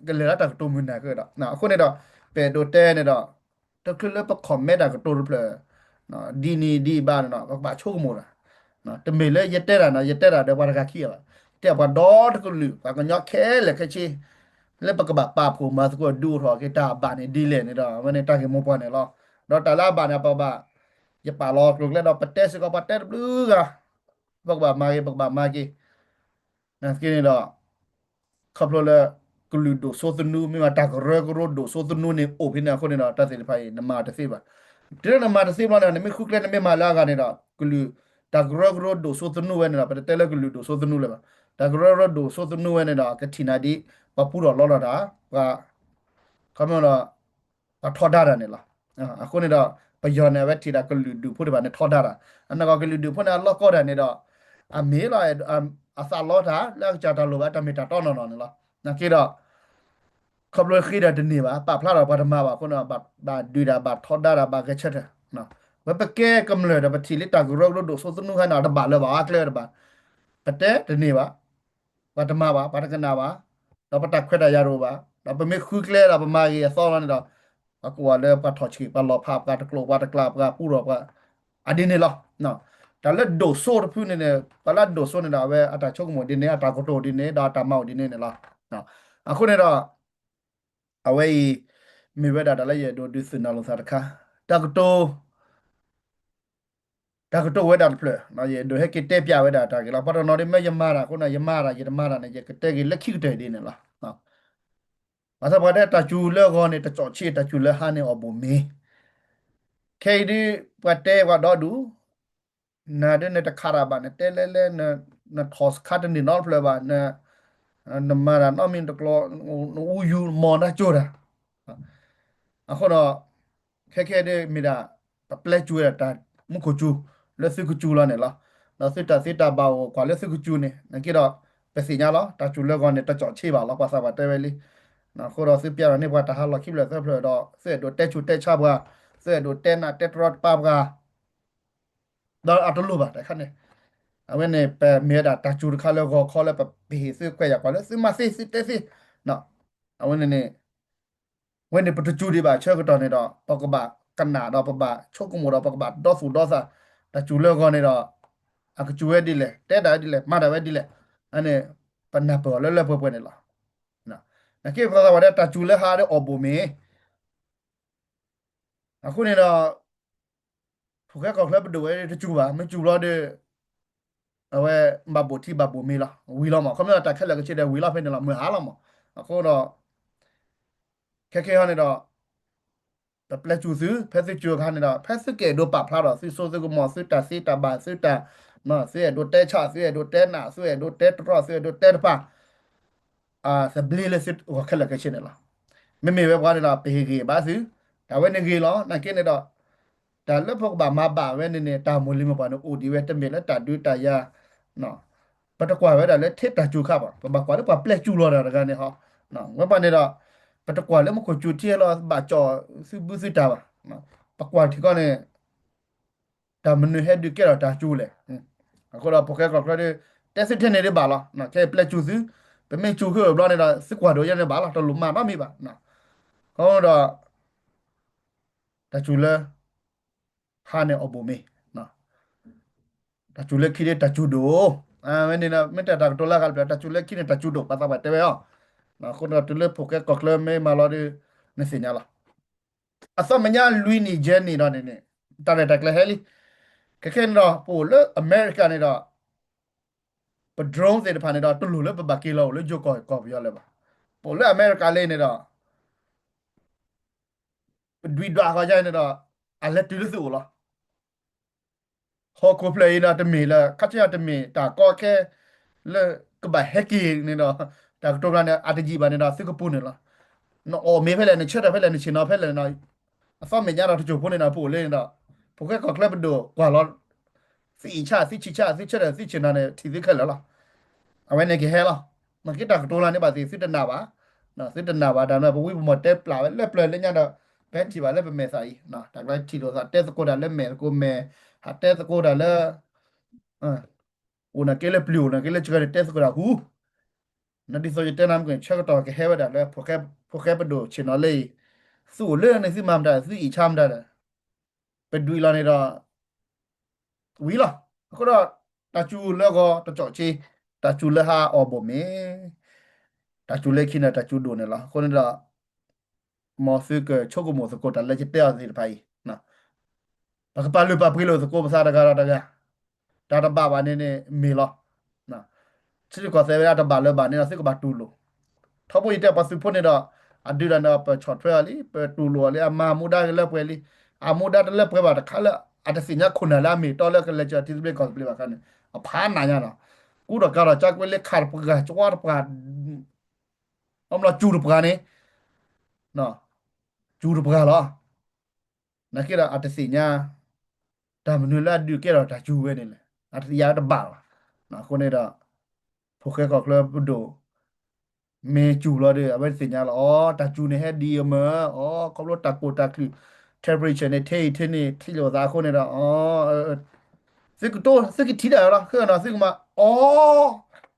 ကလဲၤလၢတၢ်ကတိၤမုၢ်နၤကဒီး အဃိန့ၣ်ဒီး ပအဲၣ်ဒိးတဲန့ၣ်ဒီး တချုးလၢပ comment တၢ်ကတိၤတဖျၢၣ် ဒ်န့ၣ်ဒ်ဘၣ်န့ၣ်ဒီး ပကဘၣ်ဆိကမိၣ်တၢ် တမ့ၢ်လၢယတဲတၢ်န့ၣ် ယတဲတၢ်ဒီးပှၤတဂၤခံဂၤဘၣ် တဲပှၤဒီတကလုာ် ပှၤကညီခဲလၢာ်ခဲဆ့ လၢပကဘၣ်ပာ်ဖှိၣ်မၤသကိးဒုးအိၣ်ထီၣ်က့ၤတၢ်ဘၣ်န့ၣ်ဒ်လဲၣ်န့ၣ်ဒီး အဝဲန့ၣ်တၢ်ဂ့ၢ်မိၢ်ပှၢ်န့ၣ်လီၤ. ဒီးတၢ်လၢအဘၣ်န့ၣ် ပဘၣ် ယပာ်လီၤကျိၤကျဲဒီး ပတဲစ့ၢ်ကီး ပှၤတဲတဘျုးဂၤ ပကဘၣ်မၤဂ့ၤ ပကဘၣ်မၤက့ၤ နာ်သက့န့ၣ်ဒီး ခီဖျိလၢ ကလုာ်ဒိၣ်စိသနူ မ့ၢ်ဘၣ်တၢ်ကရၢကရိဒိၣ်စိသနူန့ၣ် အိၣ်ဖဲန့ၣ်အဃိန့ၣ်ဒီး တၢ်သ့ၣ်တဖၣ်အံၤ နမၤတသ့ဘၣ်. တုၤလၢနမၤတသ့ဘျီန့ၣ် နမ့ၢ်ဃုကျဲနမ့ၢ်မၤလၢအဂၤန့ၣ်ဒီး ကလုာ် တၢ်ကရၢကရိဒိၣ်စိသနူဝဲန့ၣ်ဒီး ပတတဲလၢကလုာ်ဒိၣ်စိသနူလၢၤဘၣ်. တၢ်ကရၢကရိဒိၣ်စိသနူဝဲန့ၣ်ဒီး ကထံၣ်နၤဒ် ပှၤပူထီၣ်လီထီၣ်တၢ် ပှၤ ခီဖျိဒီး ပှၤထီဒါတၢ်န့ၣ်လီၤ. အဃိန့ၣ်ဒီး ပယီၤန့ၣ် အဝဲထံၣ်တၢ်ကလုာ်ဒူၣ်ဖိတဖၣ်န့ၣ်ထီဒါတၢ် အနီၢ်ကီၢ်ကလုာ်ဒူၣ်ဖိန့ၣ် အလီၢ်ကီတၢ်န့ၣ်ဒီး အမ့ၢ်လီၤ အသးလီတၢ် လၢအကစၢ်တၢ်လိၣ်ဘၣ် တၢ်မ့ၢ်တၢ်တီနီၢ်နီၢ်န့ၣ်လီၤ. နာ်က့ဒီး ခီဖျိဃ့ဒီးတန့ၢ်ဘၣ် ပာ်ဖျါထီၣ်ပှၤတမၤဘၣ်အဃိန့ၣ် ဘၣ်ဒုးတၢ် ဘၣ်ထီဒါတၢ် ဘၣ်ဂဲၤဆၢထၢၣ် ဝဲပကဲကမျၢၢ်ဒီးပထံၣ်လံတၢ်ကရၢကရိဒိၣ်စိသနူဟဲန့ၣ် တဘၣ်လၢၤဘၣ် အကျဲတဘၣ် ပတဲတန့ၢ်ဘၣ် ပှၤတမၤဘၣ် ပှၤတကနၣ်ဘၣ် ဒီးပတၢ်ခွဲးတၢ်ယာ်တအိၣ်ဘၣ် ဒီးပမ့ၢ်ဃုကျဲဒီးပမၤဂ့ၤအသီလီၤန့ၣ်ဒီး ပှၤကိးဂၤလၢပှၤထီၣ်ဆံး ပှၤလီၤဖး ပှၤတကျိၤ ပှၤတကျါ ပှၤပူထီၣ် ပှၤ အဒ်န့ၣ်လီၤ. တၢ်လၢဒိၣ်စိတဖုန့ၣ်န့ၣ် ပှၤလၢအဒိၣ်စိန့ၣ်ဒီး အဝဲအတၢ်ဆိကမိၣ်ဒ်န့ၣ် အတၢ်ကတိၤဒ်န့ၣ် ဒီးအတၢ်မၤအိၣ်ဒ်န့ၣ်န့ၣ်လီၤ. အဃိန့ၣ်ဒီး အဝဲအံၤ မ့ၢ်ဝဲဒၣ်တၢ်လၢယအဲၣ်ဒိးဒုးသ့ၣ်နီၣ်လိာ်သးတခါ, တၢ်ကတိၤ တၢ်ကတိၤဝဲဒၣ်တဖျၢၣ် ယအဲၣ်ဒိးဟဲက့ၤတဲပျးဝဲဒၣ်တၢ်ဂ့ၢ်လီၤ. ပှၤတနီၤဒ်မ့ၢ်ယမၤတၢ်အဃိန့ၣ် ယမၤတၢ် ယတမၤတၢ်န့ၣ် ယကတဲက့ၤလၢခံကတၢၢ်ဒ်န့ၣ်လီၤ. ဘၣ်ဆၣ်ပှၤတဲတၢ်စူၤလၢအဂီၢ်န့ၣ် တကီၣ်ဆံး တၢ်စူၤလၢဟါန့ၣ်အီၣ်ဘိၣ်မ့ၤ, ခဲအံၤဒ် ပှၤတဲပှၤဒီဒူၣ် နၤဒ်နတခးတၢ်ဘၣ် နတဲလဲၣ်လဲၣ် နထီၣ်စခါတန့ၢ်နီတဖျၢၣ်ဘၣ် နမၤတၢ်နီတမံၤတကျိၤ နအူယူၤမီၢ်နၢကၠိတၢ် အဃိဒီး ခဲခဲဒ်မ့ၢ်ဒၣ် ပပျဲစူၤဝဲဒၣ်တၢ်မူခိၣ်စူၤ လၢသုကစူၤလီၤန့ၣ်လီၤ. ဒီးသုတၢ်သ့တၢ်ဘၣ်အိၣ်ကွၢ်လၢသုကစူၤန့ၣ် နာ်က့ဒီး ပသ့ၣ်ညါလီၤ တၢ်စူၤလၢအဂီၢ်န့ၣ် တကီၣ်ဆံးဘၣ်လီၤ ပှၤသးပှၢ်တဲဝဲလံ. အဃိဒီးသုပျဲထီၣ်န့ၢ်ပှၤတၢ်ဟးလီၢ်ခံဖျၢၣ်သၢဖျၢၣ်ဒီး သုအဲၣ်ဒိးတဲဆူးတဲဆါပှၤ, သုအဲၣ်ဒိးတဲနးတဲတရီတပါပှၤ ဒီးအတလိၣ်ဘၣ်တခါန့ၣ်, အဝဲန့ၣ် ပမ့ၢ်ဝဲဒၣ်တၢ်စူၤတခါလၢအဂီၢ်ခီလၢပပဟ့ၣ်သုကွဲးယာ်ကွၢ်လၢသုမၤသ့သုတဲသ့, အဝဲန့ၣ်န့ၣ် ဝဲန့ၣ်ပတစူၤဒံးဘၣ်ဆၢကတီၢ်န့ၣ်ဒီး ပကဘၣ်ကနၣ်ဒီးပဘၣ်ဆိကမိၣ်ဒီးပကဘၣ်ဒီသူၣ်ဒီသး, တၢ်စူၤလၢအဂီၢ်န့ၣ်ဒီး အကစူၤဝဲဒ်လဲၣ် တဲဒၣ်ဝဲဒ်လဲၣ် မၤဒၣ်ဝဲဒ်လဲၣ်, အန့ၣ် ပနၢ်ပၢၢ်အီၤလၢလၢပှဲၤပှဲၤန့ၣ်လီၤ. နာ်က့ပသးပှၢ်တဲတၢ်စူၤလၢဟါဒီးအီၣ်ဘိၣ်မ့ၤ အဃိန့ၣ်ဒီး ဖိၣ်ဃဲကီၢ်ချၢပဒိၣ်ဝဲတစူၤဘၣ် မ့ၢ်စူၤဘျီဒီး အဝဲဘၣ်ဘိၣ်ထံဘၣ်ဘိၣ်မ့ၤလီၤ ဝံၤလီၤမး ခီဖျိတၢ်ခဲလၢာ်ကဆ့ဒီးဝံၤလီၤဖဲန့ၣ်လီၤ မုၢ်ဟါလီၤမး, အဃိဒီး ခဲခဲဟီန့ၣ်ဒီး ပပျဲစူၤသု ဖဲသုစူၤအခါန့ၣ်ဒီး ဖဲသုကအဲၣ်ဒိးပာ်ဖျါဒီးသုစိသုကမီၤ သုတၢ်သ့တၢ်ဘၣ် သုတၢ် သုအဲၣ်ဒိးတဲဆၣ် သုအဲၣ်ဒိးတဲနး သုအဲၣ်ဒိးတဲတရီ သုအဲၣ်ဒိးတဲတပၤ သဘျ့လၢသုဂီၢ်ခဲလၢာ်ခဲဆ့န့ၣ်လီၤ. မ့မ့ၢ်ဝဲပှၤန့ၣ်ဒီး ပဟ့ၣ်ဂ့ၤဘၣ်သု, တၢ်ဝဲန့ၣ်ဂ့ၤလီၤ နာ်က့န့ၣ်ဒီး တၢ်လၢပကဘၣ်မၤဘၣ်ဝဲန့ၣ်န့ၣ် တၢ်မိၢ်လံၤမိၢ်ပှၢ်န့ၣ် အိၣ်ဒံးဝဲတမ့ၢ်လၢတၢ်ဒုးတၢ်ယၤ ပတကွၢ်ဝဲဒၣ်လၢထဲတၢ်စူၤခါဘၣ် ပဘၣ်ကွၢ်လၢပှၤပျဲစူၤလီၤတၢ်တဂၤန့ၣ်ဟီ, ဝဲပှၤန့ၣ်ဒီး ပတကွၢ်လၢမူခိၣ်စူၤထံလီၤဘၣ်ကၠီၣ်သုဘုသုတၢ်ဘၣ်, ပကွၢ်ထံကီၢ်န့ၣ် တၢ်မနုၤဟဲဒုးကဲထီၣ်တၢ်စူၤလဲၣ်, အဃိဒီးဖိၣ်ဃဲကီၢ်ချၢဒီး တဲသုထဲန့ၣ်ဒ်ဘၣ်လီၤ, ခဲအံၤပျဲစူၤသု, ပမ့ၢ်စူၤဃုာ်ဘျီန့ၣ်ဒီး သုကွၢ်ဒိးယဲန့ၣ်ဘၣ်လီၤ တလိၣ်မၤနီတမံၤဘၣ်, အဃိဒီး တၢ်စူၤလၢ ဟါန့ၣ်အီၣ်ဘိၣ်မ့ၤ, တၢ်စူၤလၢခံန့ၣ်တၢ်စူၤဒိၣ်, ဝဲန့ၣ် မ့ၢ်တၢ်တၢ်ကတိၤလၢအဂၤတဖျၢၣ် တၢ်စူၤလၢခံန့ၣ်တၢ်စူၤဒိၣ် ပှၤသးပှၢ်တဲဝဲအီၤ, အဃိဒီးတုၤလၢဖိၣ်ဃဲကီၢ်ချၢမ့ၢ်မၤလီၤဒီး နသ့ၣ်ညါလီၤ, အသီမဲာ်ညါလွံၢ်နံၣ်ယဲၢ်နံၣ်ဒီးန့ၣ်န့ၣ် တၢ်ရဲၣ်တၢ်ကျဲၤဟဲလံ, ခဲခဲန့ၣ်ဒီး ပအိၣ်လၢအမဲရကၤန့ၣ်ဒီး ပ drone သ့ၣ်တဖၣ်န့ၣ်ဒီး တလိၣ်လၢပဘၣ်က့ၤလီၤအိၣ်လၢယိၤကီၢ်ကီၢ်ပယီၤလၢၤဘၣ်, ပအိၣ်လၢအမဲရကၤလံန့ၣ်ဒီး ပဒွံးဒွးဃီယါန့ၣ်ဒီး အလဲၤတုၤလၢသုအိၣ်လီၤ, ဟီၣ်ခိၣ်ဖျၢၣ်အံၤဒီးတမ့ၢ်လၢ ခါဆူညါတမ့ၢ်တၢ်ကီခဲ လၢကဘၣ်ဟဲက့ၤန့ၣ်ဒီး တၢ်ကတိၤကျါန့ၣ် အတယံာ်ဘၣ်န့ၣ်ဒီး သုကပူၤန့ၣ်လီၤ, နအီၣ်မ့ၤဖဲလဲၣ် နဆၢထၢၣ်ဖဲလဲၣ် နဆ့ၣ်နီၤဖဲလဲၣ်န့ၣ်ဒီး အသီမဲာ်ညါဒီးတစိၢ်ဖိန့ၣ်ဒီး ပအိၣ်လၢန့ၣ်ဒီး ဖိၣ်ဃဲကီၢ်ချၢပဒိၣ်ကွၢ်လီၤ သုအံၣ်ဆၣ် သုဆံးဆၣ် သုဆၢထၢၣ် သုဆ့ၣ်နီၤန့ၣ် ထံၣ်သုခဲလၢာ်လီၤ, အဝဲန့ၣ်ကဟဲလီၤ, နာ်က့တၢ်ကတိၤလၢန့ၣ်ဘၣ်သ့ၣ် သုတနာ်ဘၣ်, သုတနာ်ဘၣ်တၢ်န့ၣ် ပဝံပမီၢ်တဲပျးဝဲလၢပျၢၤလၢညါဒီး ပဟဲထံၣ်ဘၣ်လၢပမဲာ်သးအံၤ တၢ်ကျါထံၣ်လိာ်သးတဲသကိးတၢ်လၢမဲာ်သကိးမဲာ် ဟးတဲသကိးတၢ်လၢ အိၣ်နာ်က့လၢပျုၤ အိၣ်နာ်က့လၢစှၤန့ၣ် တဲသကိးတၢ်ဟူ နဒ်သိးယတဲနၤမ့ၢ်ကွၢ် ဆၢကတီၢ်ကဟဲဝဲဒၣ်လၢ ဖိၣ်ဃဲပဒိၣ်ဆ့ၣ်နီၤလၢအံၤ သုအိၣ်လၢန့ၣ် သုမၤမတၤ သုအံၣ်ဆၣ်မတၤဒီး ပဒွံးလီၤန့ၣ်ဒီး ဝံၤလီၤ. အဃိဒီး တၢ်စူၤလၢဂီၤတကီၣ်ဆံး, တၢ်စူၤလၢဟါအီၣ်ဘိၣ်မ့ၤ, တၢ်စူၤလၢခံန့ၣ် တၢ်စူၤဒိၣ်န့ၣ်လီၤ. အဃိန့ၣ်ဒီး မ်သုကဆိကမိၣ်သကိးတၢ်လၢယတဲအီၤသ့ၣ်တဖၣ်အံၤ ပကပာ်လုၢ်ပာ်ပှ့ၤလိာ်သကိးပသးတဂၤဒီးတဂၤ, တၢ်တဘၣ်ဘၣ်န့ၣ်န့ၣ်မ့ၢ်လီၤ. ထံကီၢ်သဲးဝဲဒၣ်တဘၣ်လၢၤဘၣ်န့ၣ်ဒီး သုကဘၣ်တူၢ်လိာ်. ထီဘိယတဲပှၤသုးဖိန့ၣ်ဒီး အဒုးတၢ်န့ၣ်ဒီး ပဆီၣ်ထွဲအီၤလံ, ပတူၢ်လိာ်အီၤလံ, အမၤမူဒါက့ၤလၢပှဲၤလံ, အမူဒါတလၢပှဲၤဘၣ်တခါလၢ အတသ့ၣ်ညါခိၣ်နၢ်လၢအမ့ၢ်တီလၢကလဲၤစၢၤထံသဘျ့ကီၢ်သဘျ့ဘၣ်ခါန့ၣ် အဖးနးညါဒီး ကူဒီးကၤဒီးကၢကွဲလၢခးတပှၤ ကဝါတပှၤ အဘျီစူၤတပှၤန့ၣ် စူၤတပှၤလီၤ. နာ်က့ဒီးအတသ့ၣ်ညါ တၢ်မနုၤလၢအဒုးကဲထီၣ်တၢ်စူၤဝဲန့ၣ်လဲၣ်, အတသ့ၣ်ညါတဘၣ်ဘၣ်. အဃိန့ၣ်ဒီး ဖိၣ်ဃဲကီၢ်ချၢပဒိၣ် မ့ၢ်စူၤလီၤဒီး အဝဲတသ့ၣ်ညါလီၤ. အီ တၢ်စူၤန့ၣ်ဟဲဒ်အံၤမ့ၢ်, အီ ခီဖျိတၢ်ကိၢ်တၢ်ချံး temperature န့ၣ် ထဲအံၤထဲန့ၣ် ထံၣ်လိာ်သးအဃိန့ၣ်ဒီး အီ သုကတိၤ သုကထံၣ်တၢ်လီၤ ဃဲနီၤ သုကမၤ အီ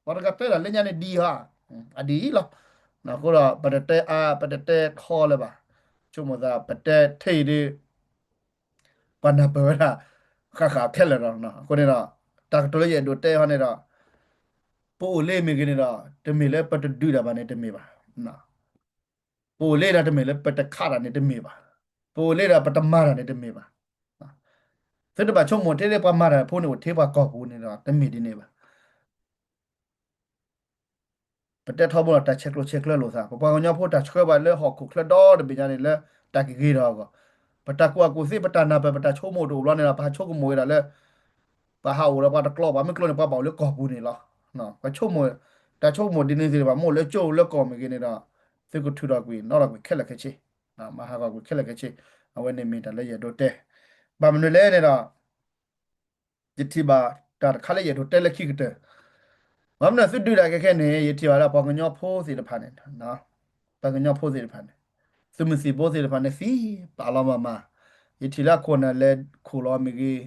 ပှၤတဂၤတဲဒၣ်လၢညါန့ၣ်ဒ်အံၤဧါ, အဒ်အံၤလီၤ. အဃိဒီး ပတတဲအါ ပတတဲထီလၢၤဘၣ်. ဆိကမိၣ်သး ပတဲထဲအံၤဒ် ပှၤနၢ်ပၢၢ်ဝဲဒၣ် ဃၣ်ဃၣ်ခဲလၢာ်လီၤ. အဃိန့ၣ်ဒီး တၢ်ကတိၤလၢယအဲၣ်ဒိးတဲဟီန့ၣ်ဒီး ပအိၣ်လၢမ့ၢ်ဂ့ၤန့ၣ်ဒီး တမ့ၢ်လၢပတဒုးတၢ်ဘၣ်န့ၣ်တမ့ၢ်ဘၣ်. ပအိၣ်လၢဒီးတမ့ၢ်လၢပတခးတၢ်န့ၣ်တမ့ၢ်ဘၣ်. ပအိၣ်လၢဒီးပတမၤတၢ်န့ၣ်တမ့ၢ်ဘၣ်. သုတဘၣ်ဆိကမိၣ်ထဲလၢပှၤမၤတၢ်ဖိန့ၣ် အိၣ်ထဲပှၤကီၢ်ပူၤန့ၣ်ဒီး တမ့ၢ်ဒ်န့ၣ်ဘၣ်. ပတဲထီဘိလီၤ တၢ်ဆဲးကျိးဆဲးကျၢလိာ်သး ပပှၤကညီဖိတၢ်ဆှၢပှၤလၢဟီၣ်ခိၣ်ချၢဒီတဘ့ၣ်ညါန့ၣ်လၢ တၢ်ကဂ့ၤထီၣ်အဂီၢ်, ပတၢ်ကူၣ်ဘၣ်ကူၣ်သ့ ပတၢ်နၢ်ပၢၢ် ပတၢ်ဆိကမိၣ်တအိၣ်ဘျီန့ၣ်ဒီး ပဟးဆိကမိၣ်ဝဲဒၣ်လၢ ပှၤဟးအိၣ်ဒီးပှၤတကျိၤ ပှၤမ့ၢ်ကျိၤန့ၣ် ပှၤဘၣ်အိၣ်လၢကီၢ်ပူၤန့ၣ်လီၤ. ပဆိကမိၣ် တၢ်ဆိကမိၣ်ဒ်န့ၣ်သ့ၣ်တဖၣ် မ့ၢ်အိၣ်လၢကၠိလၢကီၢ်မ့ၢ်ဂ့ၤန့ၣ်ဒီး သုကထုးထီၣ်ကွံာ် နီၣ်ထီၣ်ကွံာ်ခဲလၢာ်ခဲဆ့, မၤဟးဂီၤကွံာ်ခဲလၢာ်ခဲဆ့, အဝဲန့ၣ်မ့ၢ်တၢ်လၢယအဲၣ်ဒိးတဲ, ဘၣ်မနုၤလဲၣ်န့ၣ်ဒီး ယထံၣ်ဘၣ်တၢ်တခါလၢယအဲၣ်ဒိးတဲလၢခံကတၢၢ်, ဘၣ်မနုၤသုဒုးတၢ်ခဲခဲန့ၣ် ယထံၣ်ဘၣ်လၢပှၤကညီဖိသ့ၣ်တဖၣ်န့ၣ်, ပှၤကညီဖိသ့ၣ်တဖၣ်န့ၣ်, သုးမုၢ်သံၣ်ဘိသ့ၣ်တဖၣ်န့ၣ် သံပာ်လီၤမၤမၤ, ယထံၣ်လၢအခိၣ်နၢ်လဲၤခိၣ်လီၤမ့ၢ်ဂ့ၤ, ဒီး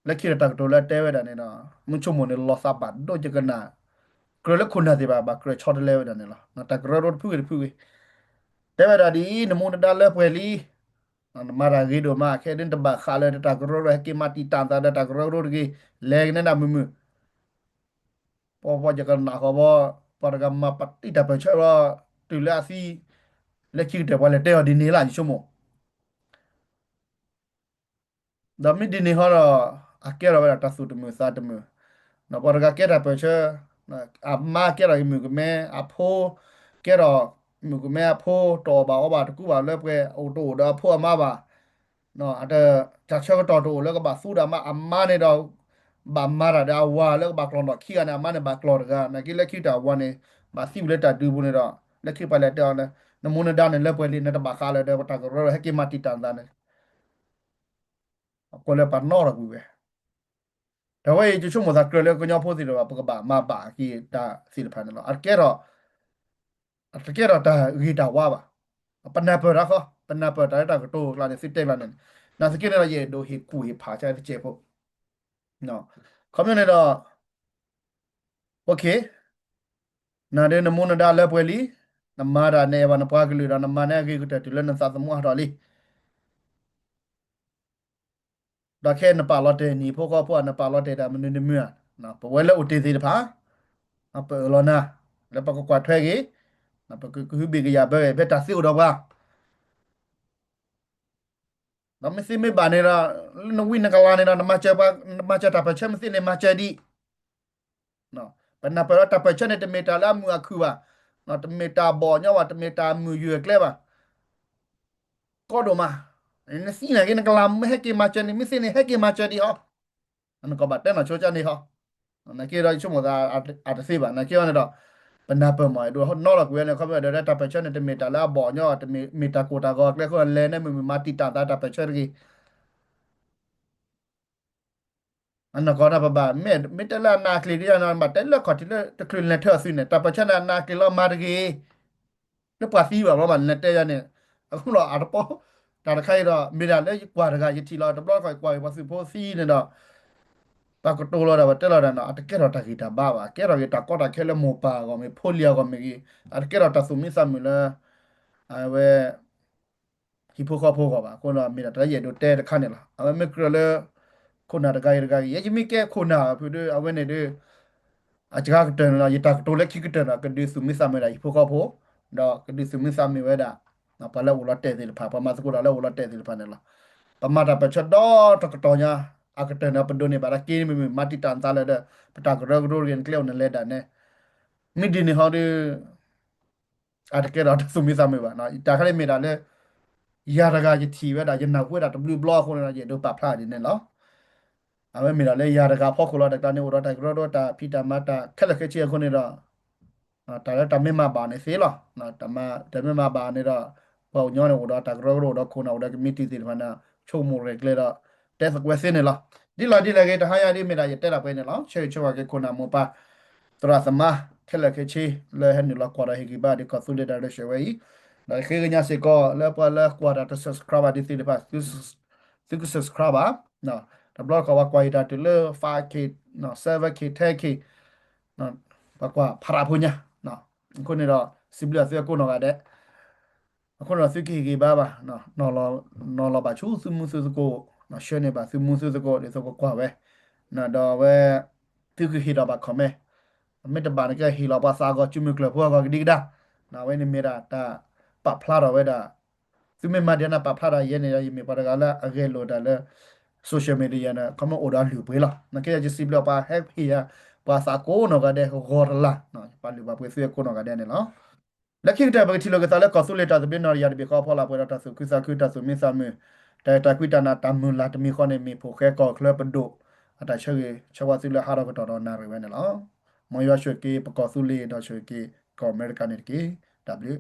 လၢခံတၢ်ကတိၤလၢအတဲဝဲဒၣ်န့ၣ်ဒီး မုဆိကမိၣ်န့ၣ် လီၤသးဘၣ်ဒိယကနၣ်, ကြၢးလၢခိၣ်နၢ်သ့ၣ်တဖၣ် ဘၣ်ကြၢးဆီတလဲဝဲဒၣ်န့ၣ်လီၤ. တၢ်ကရၢကရိတဖုဂ့ၤတဖုဂ့ၤ, တဲဝဲဒၣ်ဒ်အံၤ နမူနဒါလၢပှဲၤလံ, နမၤတၢ်ဂ့ၤဒိၣ်မး ခဲဒ်နတဘၣ်ဃးလၢတၢ်ကရၢကရိ ဟဲက့ၤမၤတံာ်တာ်သးဒီးတၢ်ကရၢကရိတဂ့ၤ, လဲၤကနဲဒၣ်မုာ်မုာ်, ပှၤပှၤယကနၣ်ဃီဘီ, ပှၤတဂၤမၤပတံာ်တၢ်ပၢၢ်ဆၢလီၤ, တုၤလၢအသံ, လၢခံကတၢၢ်ပှၤလဲၤတဲအီၤဒ်န့ၣ်လၢယဆိကမိၣ် ဒီးမ့ၢ်ဒ်န့ၣ်ဟီဒီး အကဲထီၣ်ဝဲဒၣ်တၢ်သူၣ်တမုာ်သးတမုာ်, ပှၤတဂၤကဲတၢ်ပၢၢ်ဆၢ, အမါကဲထီၣ်မုၣ်ကမဲ, အဖိကဲထီၣ်မုၣ်ကမဲ, အဖိတအီၣ်ဘၣ်အီဘၣ် တကူဘၣ်လၢပှဲၤ အိၣ်တအိၣ်ဒီးအဖိအမါဘၣ်, တၢ်ဆၢကတီၢ်တအိၣ်လၢကဘၣ်သူဒီးအမါ, အမါန့ၣ်ဒီး ဘၣ်မၤတၢ်ဒီးအဝၤလၢကဘၣ်ကျီၢ်ဒီးခံဂၤန့ၣ် အမါန့ၣ်ဘၣ်ကျီၢ်တဂၤ, နာ်က့လၢခံတၢ်အဝၤန့ၣ် ဘၣ်သံဝံၤလၢတၢ်ဒုးပူၤန့ၣ်ဒီး လၢခံပှၤလဲၤတဲအီၤလၢ နမူနဒါန့ၣ်လၢပှဲၤလံ နတဘၣ်ဃးလၢၤဒီးပတၢ်ကရၢကရိ ဟဲက့ၤမၤတံာ်တာ်နသးန့ၣ် ကွၢ်လၢပှၤနီၣ်ထီၣ်ကွံာ်ဝဲ, တၢ်ဝဲအံၤ ယဆိကမိၣ်သးကြၢးလၢကညီဖိသ့ၣ်တဖၣ် ပကဘၣ်မၤဘၣ်က့ၤတၢ်သ့ၣ်တဖၣ်န့ၣ်လီၤ. အတကဲထီၣ်, အတကဲထီၣ်တၢ်ဂ့ၤတၢ်ဝါဘၣ်. ပနၢ်ပၢၢ်တၢ်ဃီ, ပနၢ်ပၢၢ်တၢ်လၢတၢ်ကတိၤအကျါန့ၣ် သုတဲကျါန့ၣ်, နာ်သက့န့ၣ်ဒီး ယအဲၣ်ဒိးဟ့ၣ်ကူၣ်ဟ့ၣ်ဖးဆၢတစဲးဖိ, ခီပညီန့ၣ်ဒီး နဒုးနမူနဒါလၢပှဲၤလံ, နမၤတၢ်နအဲၣ်ဘၣ်နပှၤကလုာ်ဒီး နမၤန့ၢ်အဂ့ၤကတၢၢ်တုၤလၢနသးသမူဟးထီၣ်လံ. ဒီးခဲအံၤနပာ်လီၤတဲာ်နဟံၣ်ဖိဃီဖိဧါ, နပာ်လီၤတဲာ်တၢ်မနုၤတမံၤဧါ, ပဝဲလၢအိၣ်တ့ၢ်သ့ၣ်တဖၣ်, ပအၢၣ်လီၤနၤ, လၢပကကွၢ်ထွဲက့ၤ, ပကဟုဘ့ၣ်ကယာ်ဘၢက့ၤ ဖဲတၢ်သ့အိၣ်ဒီးပှၤ ဒီးမ့ၢ်သ့မ့ၢ်ဘၣ်န့ၣ်ဒီး လၢနဝံနကလၤန့ၣ်ဒီး နမၤစၢၤတၢ်ပၢၢ်ဆၢမ့ၢ်သ့န့ၣ် မၤစၢၤဒံး, ပနၢ်ပၢၢ်ဒီးတၢ်ပၢၢ်ဆၢန့ၣ် တမ့ၢ်တၢ်လၢအမုာ်အခုၣ်ဘၣ်, တမ့ၢ်တၢ်ဘီၣ်ညီဘၣ်, တမ့ၢ်တၢ်မုာ်ယုာ်ကျဲဘၣ်, ကီဒိၣ်မး, နသံနာ်က့ နကလၤမ့ၢ်ဟဲက့ၤမၤစၢၤန့ၣ် မ့ၢ်သ့န့ၣ် ဟဲက့ၤမၤစၢၤဒံးဟီ, နကဘၣ်တဲနီၢ်ဆိကန့ၣ်ဟီ, နာ်က့ဒီးယဆိကမိၣ်သးအတသ့ဘၣ်, နာ်က့အီၤန့ၣ်ဒီး ပနၢ်ပၢၢ်မး အဲၣ်ဒိးနီၣ်လီၤကွံာ်ဝဲန့ၣ် ခီဖျိဒီးတၢ်ပၢၢ်ဆၢန့ၣ် တမ့ၢ်တၢ်လၢအဘီၣ်ညီ, မ့ၢ်တၢ်ကိၢ်တၢ်ဂီၤကျဲအဃိ လဲၤန့ၣ်မုာ်မုာ်မၤတံာ်တာ်သးတၢ်ပၢၢ်ဆၢတဂ့ၤ အနီၢ်ကီၢ်န့ၣ် ပဘၣ်မ့ၢ် မ့ၢ်တဲလၢအနးအကျ့ၤဒ်ယၤန့ၣ် ဘၣ်တဲလၢခီၣ်ထံးလၢတချုးလဲၤထၢၣ်အသုးန့ၣ် တၢ်ပၢၢ်ဆၢန့ၣ် အနးအကျ့ၤလီၤမၤတဂ့ၤ, လၢပှၤသံဘၣ်ဘျီဘၣ်လဲၤတဲယၤန့ၣ်, အဃိလီၤအတပီ, တၢ်တခါအံၤဒီး မ့ၢ်ဒၣ်လၢယကွၢ်တဂၤ ယထံၣ်လီၤတဘျီတခီၣ် ယကွၢ်က့ၤပှၤသုးဖိသံန့ၣ်ဒီး ပှၤကတိၤလီၤဒၣ် ပှၤတဲလီၤဒၣ်န့ၣ် အတကဲထီၣ်တၢ်ဂ့ၤတၢ်ဘါဘၣ်, အကဲထီၣ်က့ၤတၢ်ကီတၢ်ခဲလၢမိၢ်ပၢ်အဂီၢ်မ့ၢ် ဖိလံၤအဂီၢ်မ့ၢ်ဂ့ၤ, အတကဲထီၣ်တၢ်သူၣ်မံသးမုာ်လၢ အဝဲ ဟံၣ်ဖိဃီဖိအဂီၢ်ဘၣ်. အဃိဒီးမ့ၢ်ဒၣ်တၢ်လၢယအဲၣ်ဒိးတဲတခါန့ၣ်လီၤ. အဝဲမ့ၢ်ကြၢးလၢ ခိၣ်နၢ်တဂၤအံၤတဂၤအံၤ ယဲယမ့ၢ်ကဲခိၣ်နၢ်ဖုဒုး အဝဲန့ၣ်ဒုး အစှၤကတၢၢ်န့ၣ်လီၤ. ယတၢ်ကတိၤလၢခံကတၢၢ်ဒီး ကဒုးသူၣ်မံသးမုာ်ဒၣ်ဟံၣ်ဖိဃီဖိ, ဒီးကဒုးသူၣ်မံသးမုာ်ဝဲဒၣ် ပှၤလၢအိၣ်လီၤတဲာ်သ့ၣ်တဖၣ်, ပှၤမၤသကိးတၢ်လၢအိၣ်လီၤတဲာ်သ့ၣ်တဖၣ်န့ၣ်လီၤ. ပမၤတၢ်ပၢၢ်ဆၢဒီတကတီၢ်ညါ အကတၢၢ်န့ၣ် ပဒိးန့ၢ်ဘၣ်တၢ်က့ၤမ့ၢ်မ့ၢ် မၤတံာ်တာ်နသးလၢဒီး ပတၢ်ကရၢကရိတဂ့ၤ နကျဲအိၣ်နလဲၤဒၣ်နဲ မ့ၢ်ဒ်န့ၣ်ဟီဒီး အတကဲထီၣ်တၢ်သူၣ်မံသးမုာ်ဘၣ်. တၢ်ခါန့ၣ်မ့ၢ်ဒၣ်လၢ ယၤတဂၤယထံၣ်ဝဲဒၣ် ယနၢ်ဟူဝဲဒၣ်တဘျုးဘျီအဃိန့ၣ်ဒီး ယအဲၣ်ဒိးပာ်ဖျါဒ်န့ၣ်လီၤ. အဝဲမ့ၢ်ဒၣ်လၢယၤတဂၤဖီခိၣ်လီၤ. တၢ်ကျါန့ၣ်အိၣ်ဒီးတၢ်ကရၢကရိ တၢ်ဖံးတၢ်မၤတၢ်ခဲလၢာ်ခဲဆ့အဃိန့ၣ်ဒီး တၢ်လၢတၢ်မ့ၢ်မၤဘၣ်န့ၣ်သ့လီၤ. တၢ်မ့ၢ်မၤဘၣ်န့ၣ်ဒီး ပှၤကညီန့ၣ်အိၣ်ဒီးတၢ်ကရၢကရိ အိၣ်ဒီးခိၣ်နၢ် အိၣ်ဒီးကမံးတံာ်သ့ၣ်တဖၣ်န့ၣ် ဆိကမိၣ်ရဲၣ်ကျဲၤဒီး တဲသကိးသ့န့ၣ်လီၤ. ဒ်လဲၣ်ဒ်လဲၣ်ဂ့ၤ တဟါညါဒ်မ့ၢ်ဒၣ်ယတဲဒၣ်ပှဲၤန့ၣ်လီၤ. ဆၢဂ့ၤဆၢဝါက့ၤခိၣ်နၢ်မိၢ်ပၢ် သရၣ်သမါ ခဲလၢာ်ခဲဆ့ လၢဟဲနုာ်လီၤကွၢ်ဒီးဟ့ၣ်ဂံၢ်ဘါဒ်ကီၢ်သူလ့ၤတၢ်ရဲၣ်ဆၢဝဲအံၤ, ဒီးဃ့ကညးစ့ၢ်ကီးလၢပှၤလၢကွၢ်တၢ်တ subscribe ဘၣ်ဒ်သ့ၣ်တဖၣ် သုက subscribe ဘၣ်. တဘျီတခီၣ်ပှၤကွၢ်ယတၢ်တုၤလၢ five K, seven K, ten K ပှၤကွၢ်ဖးဒိၣ်ဖိညါ, အဃိန့ၣ်ဒီး စံးဘျုးအသုအကိးနီၢ်ဂၤဒဲး, အဃိန့ၣ်ဒီးသုကဟ့ၣ်ဂံၢ်ဘါဘၣ်, နီၤလီၤဘၣ်ဆူသုမူသုသကိး, ဆှၢန့ၢ်ဘၣ်သုမူသုသကိး ဒ်သိးကကွၢ်ဝဲ, ဒီးအဝဲ သုကဟ့ၣ်ထီၣ်ဘၣ် comment, မ့ၢ်တဘၣ်န့ၣ်ကဟ့ၣ်လီၤပှၤသးအဂီၢ် စုမုၢ်ကျၢၢ်ဖိအဂီၢ်ကဒံကဒါ, အဝဲန့ၣ်မ့ၢ်ဒၣ်တၢ်ပာ်ဖျါထီၣ်ဝဲဒၣ်, သုမ့ၢ်မၤဒ်န့ၣ် ပာ်ဖျါထီၣ်ယဲန့ၣ်ဒီး ယမ့ၢ်ပှၤတဂၤလၢအဂဲၤလိာ်တၢ်လၢ social media န့ၣ် ခီမ့ၢ်အိၣ်ဒီးအလုၢ်အပှ့ၤလီၤ. နာ်က့ယစံးဘျုးပှၤဟဲဟ့ၣ်ယၤ ပှၤသးကိးနီၢ်ဂၤဒဲးဂီၤတလၢ်, ပှၤလုၢ်ပှၤပှ့ၤသုကိးနီၢ်ဂၤဒဲးန့ၣ်လီၤ. လၢခံကတၢၢ် ပကထံၣ်လိာ်က့ၤသးလၢကီၢ်သူလ့ၤတၢ်သဘျ့နီၢ်တယၢ်တဘ့ၣ်ဃီအဖီလာ် ပှဲၤဒီးတၢ်သူၣ်ခုသးခု တၢ်သူၣ်မံသးမုာ်, တၢ်အဲၣ်တၢ်ကွံတၢ်နာ်တၢ်မုၢ်လၢ်တမံၤဃီန့ၣ် မ့ၢ်ဖိၣ်ဃဲကီၢ်ချၢပဒိၣ် အတၢ်ဆၢဂ့ၤဆၢဝါသုလၢဟးထီၣ်ကတီၢ်ဒီးနၣ်ရံၣ်ဝဲန့ၣ်လီၤ. မ်ယွၤဆိၣ်ဂ့ၤက့ၤပကီၢ်သူလ့ၤ ဒီးဆိၣ်ဂ့ၤက့ၤကီၢ်အမဲရကၤန့ၣ်တက့ၢ်. တၢ်ဘျုး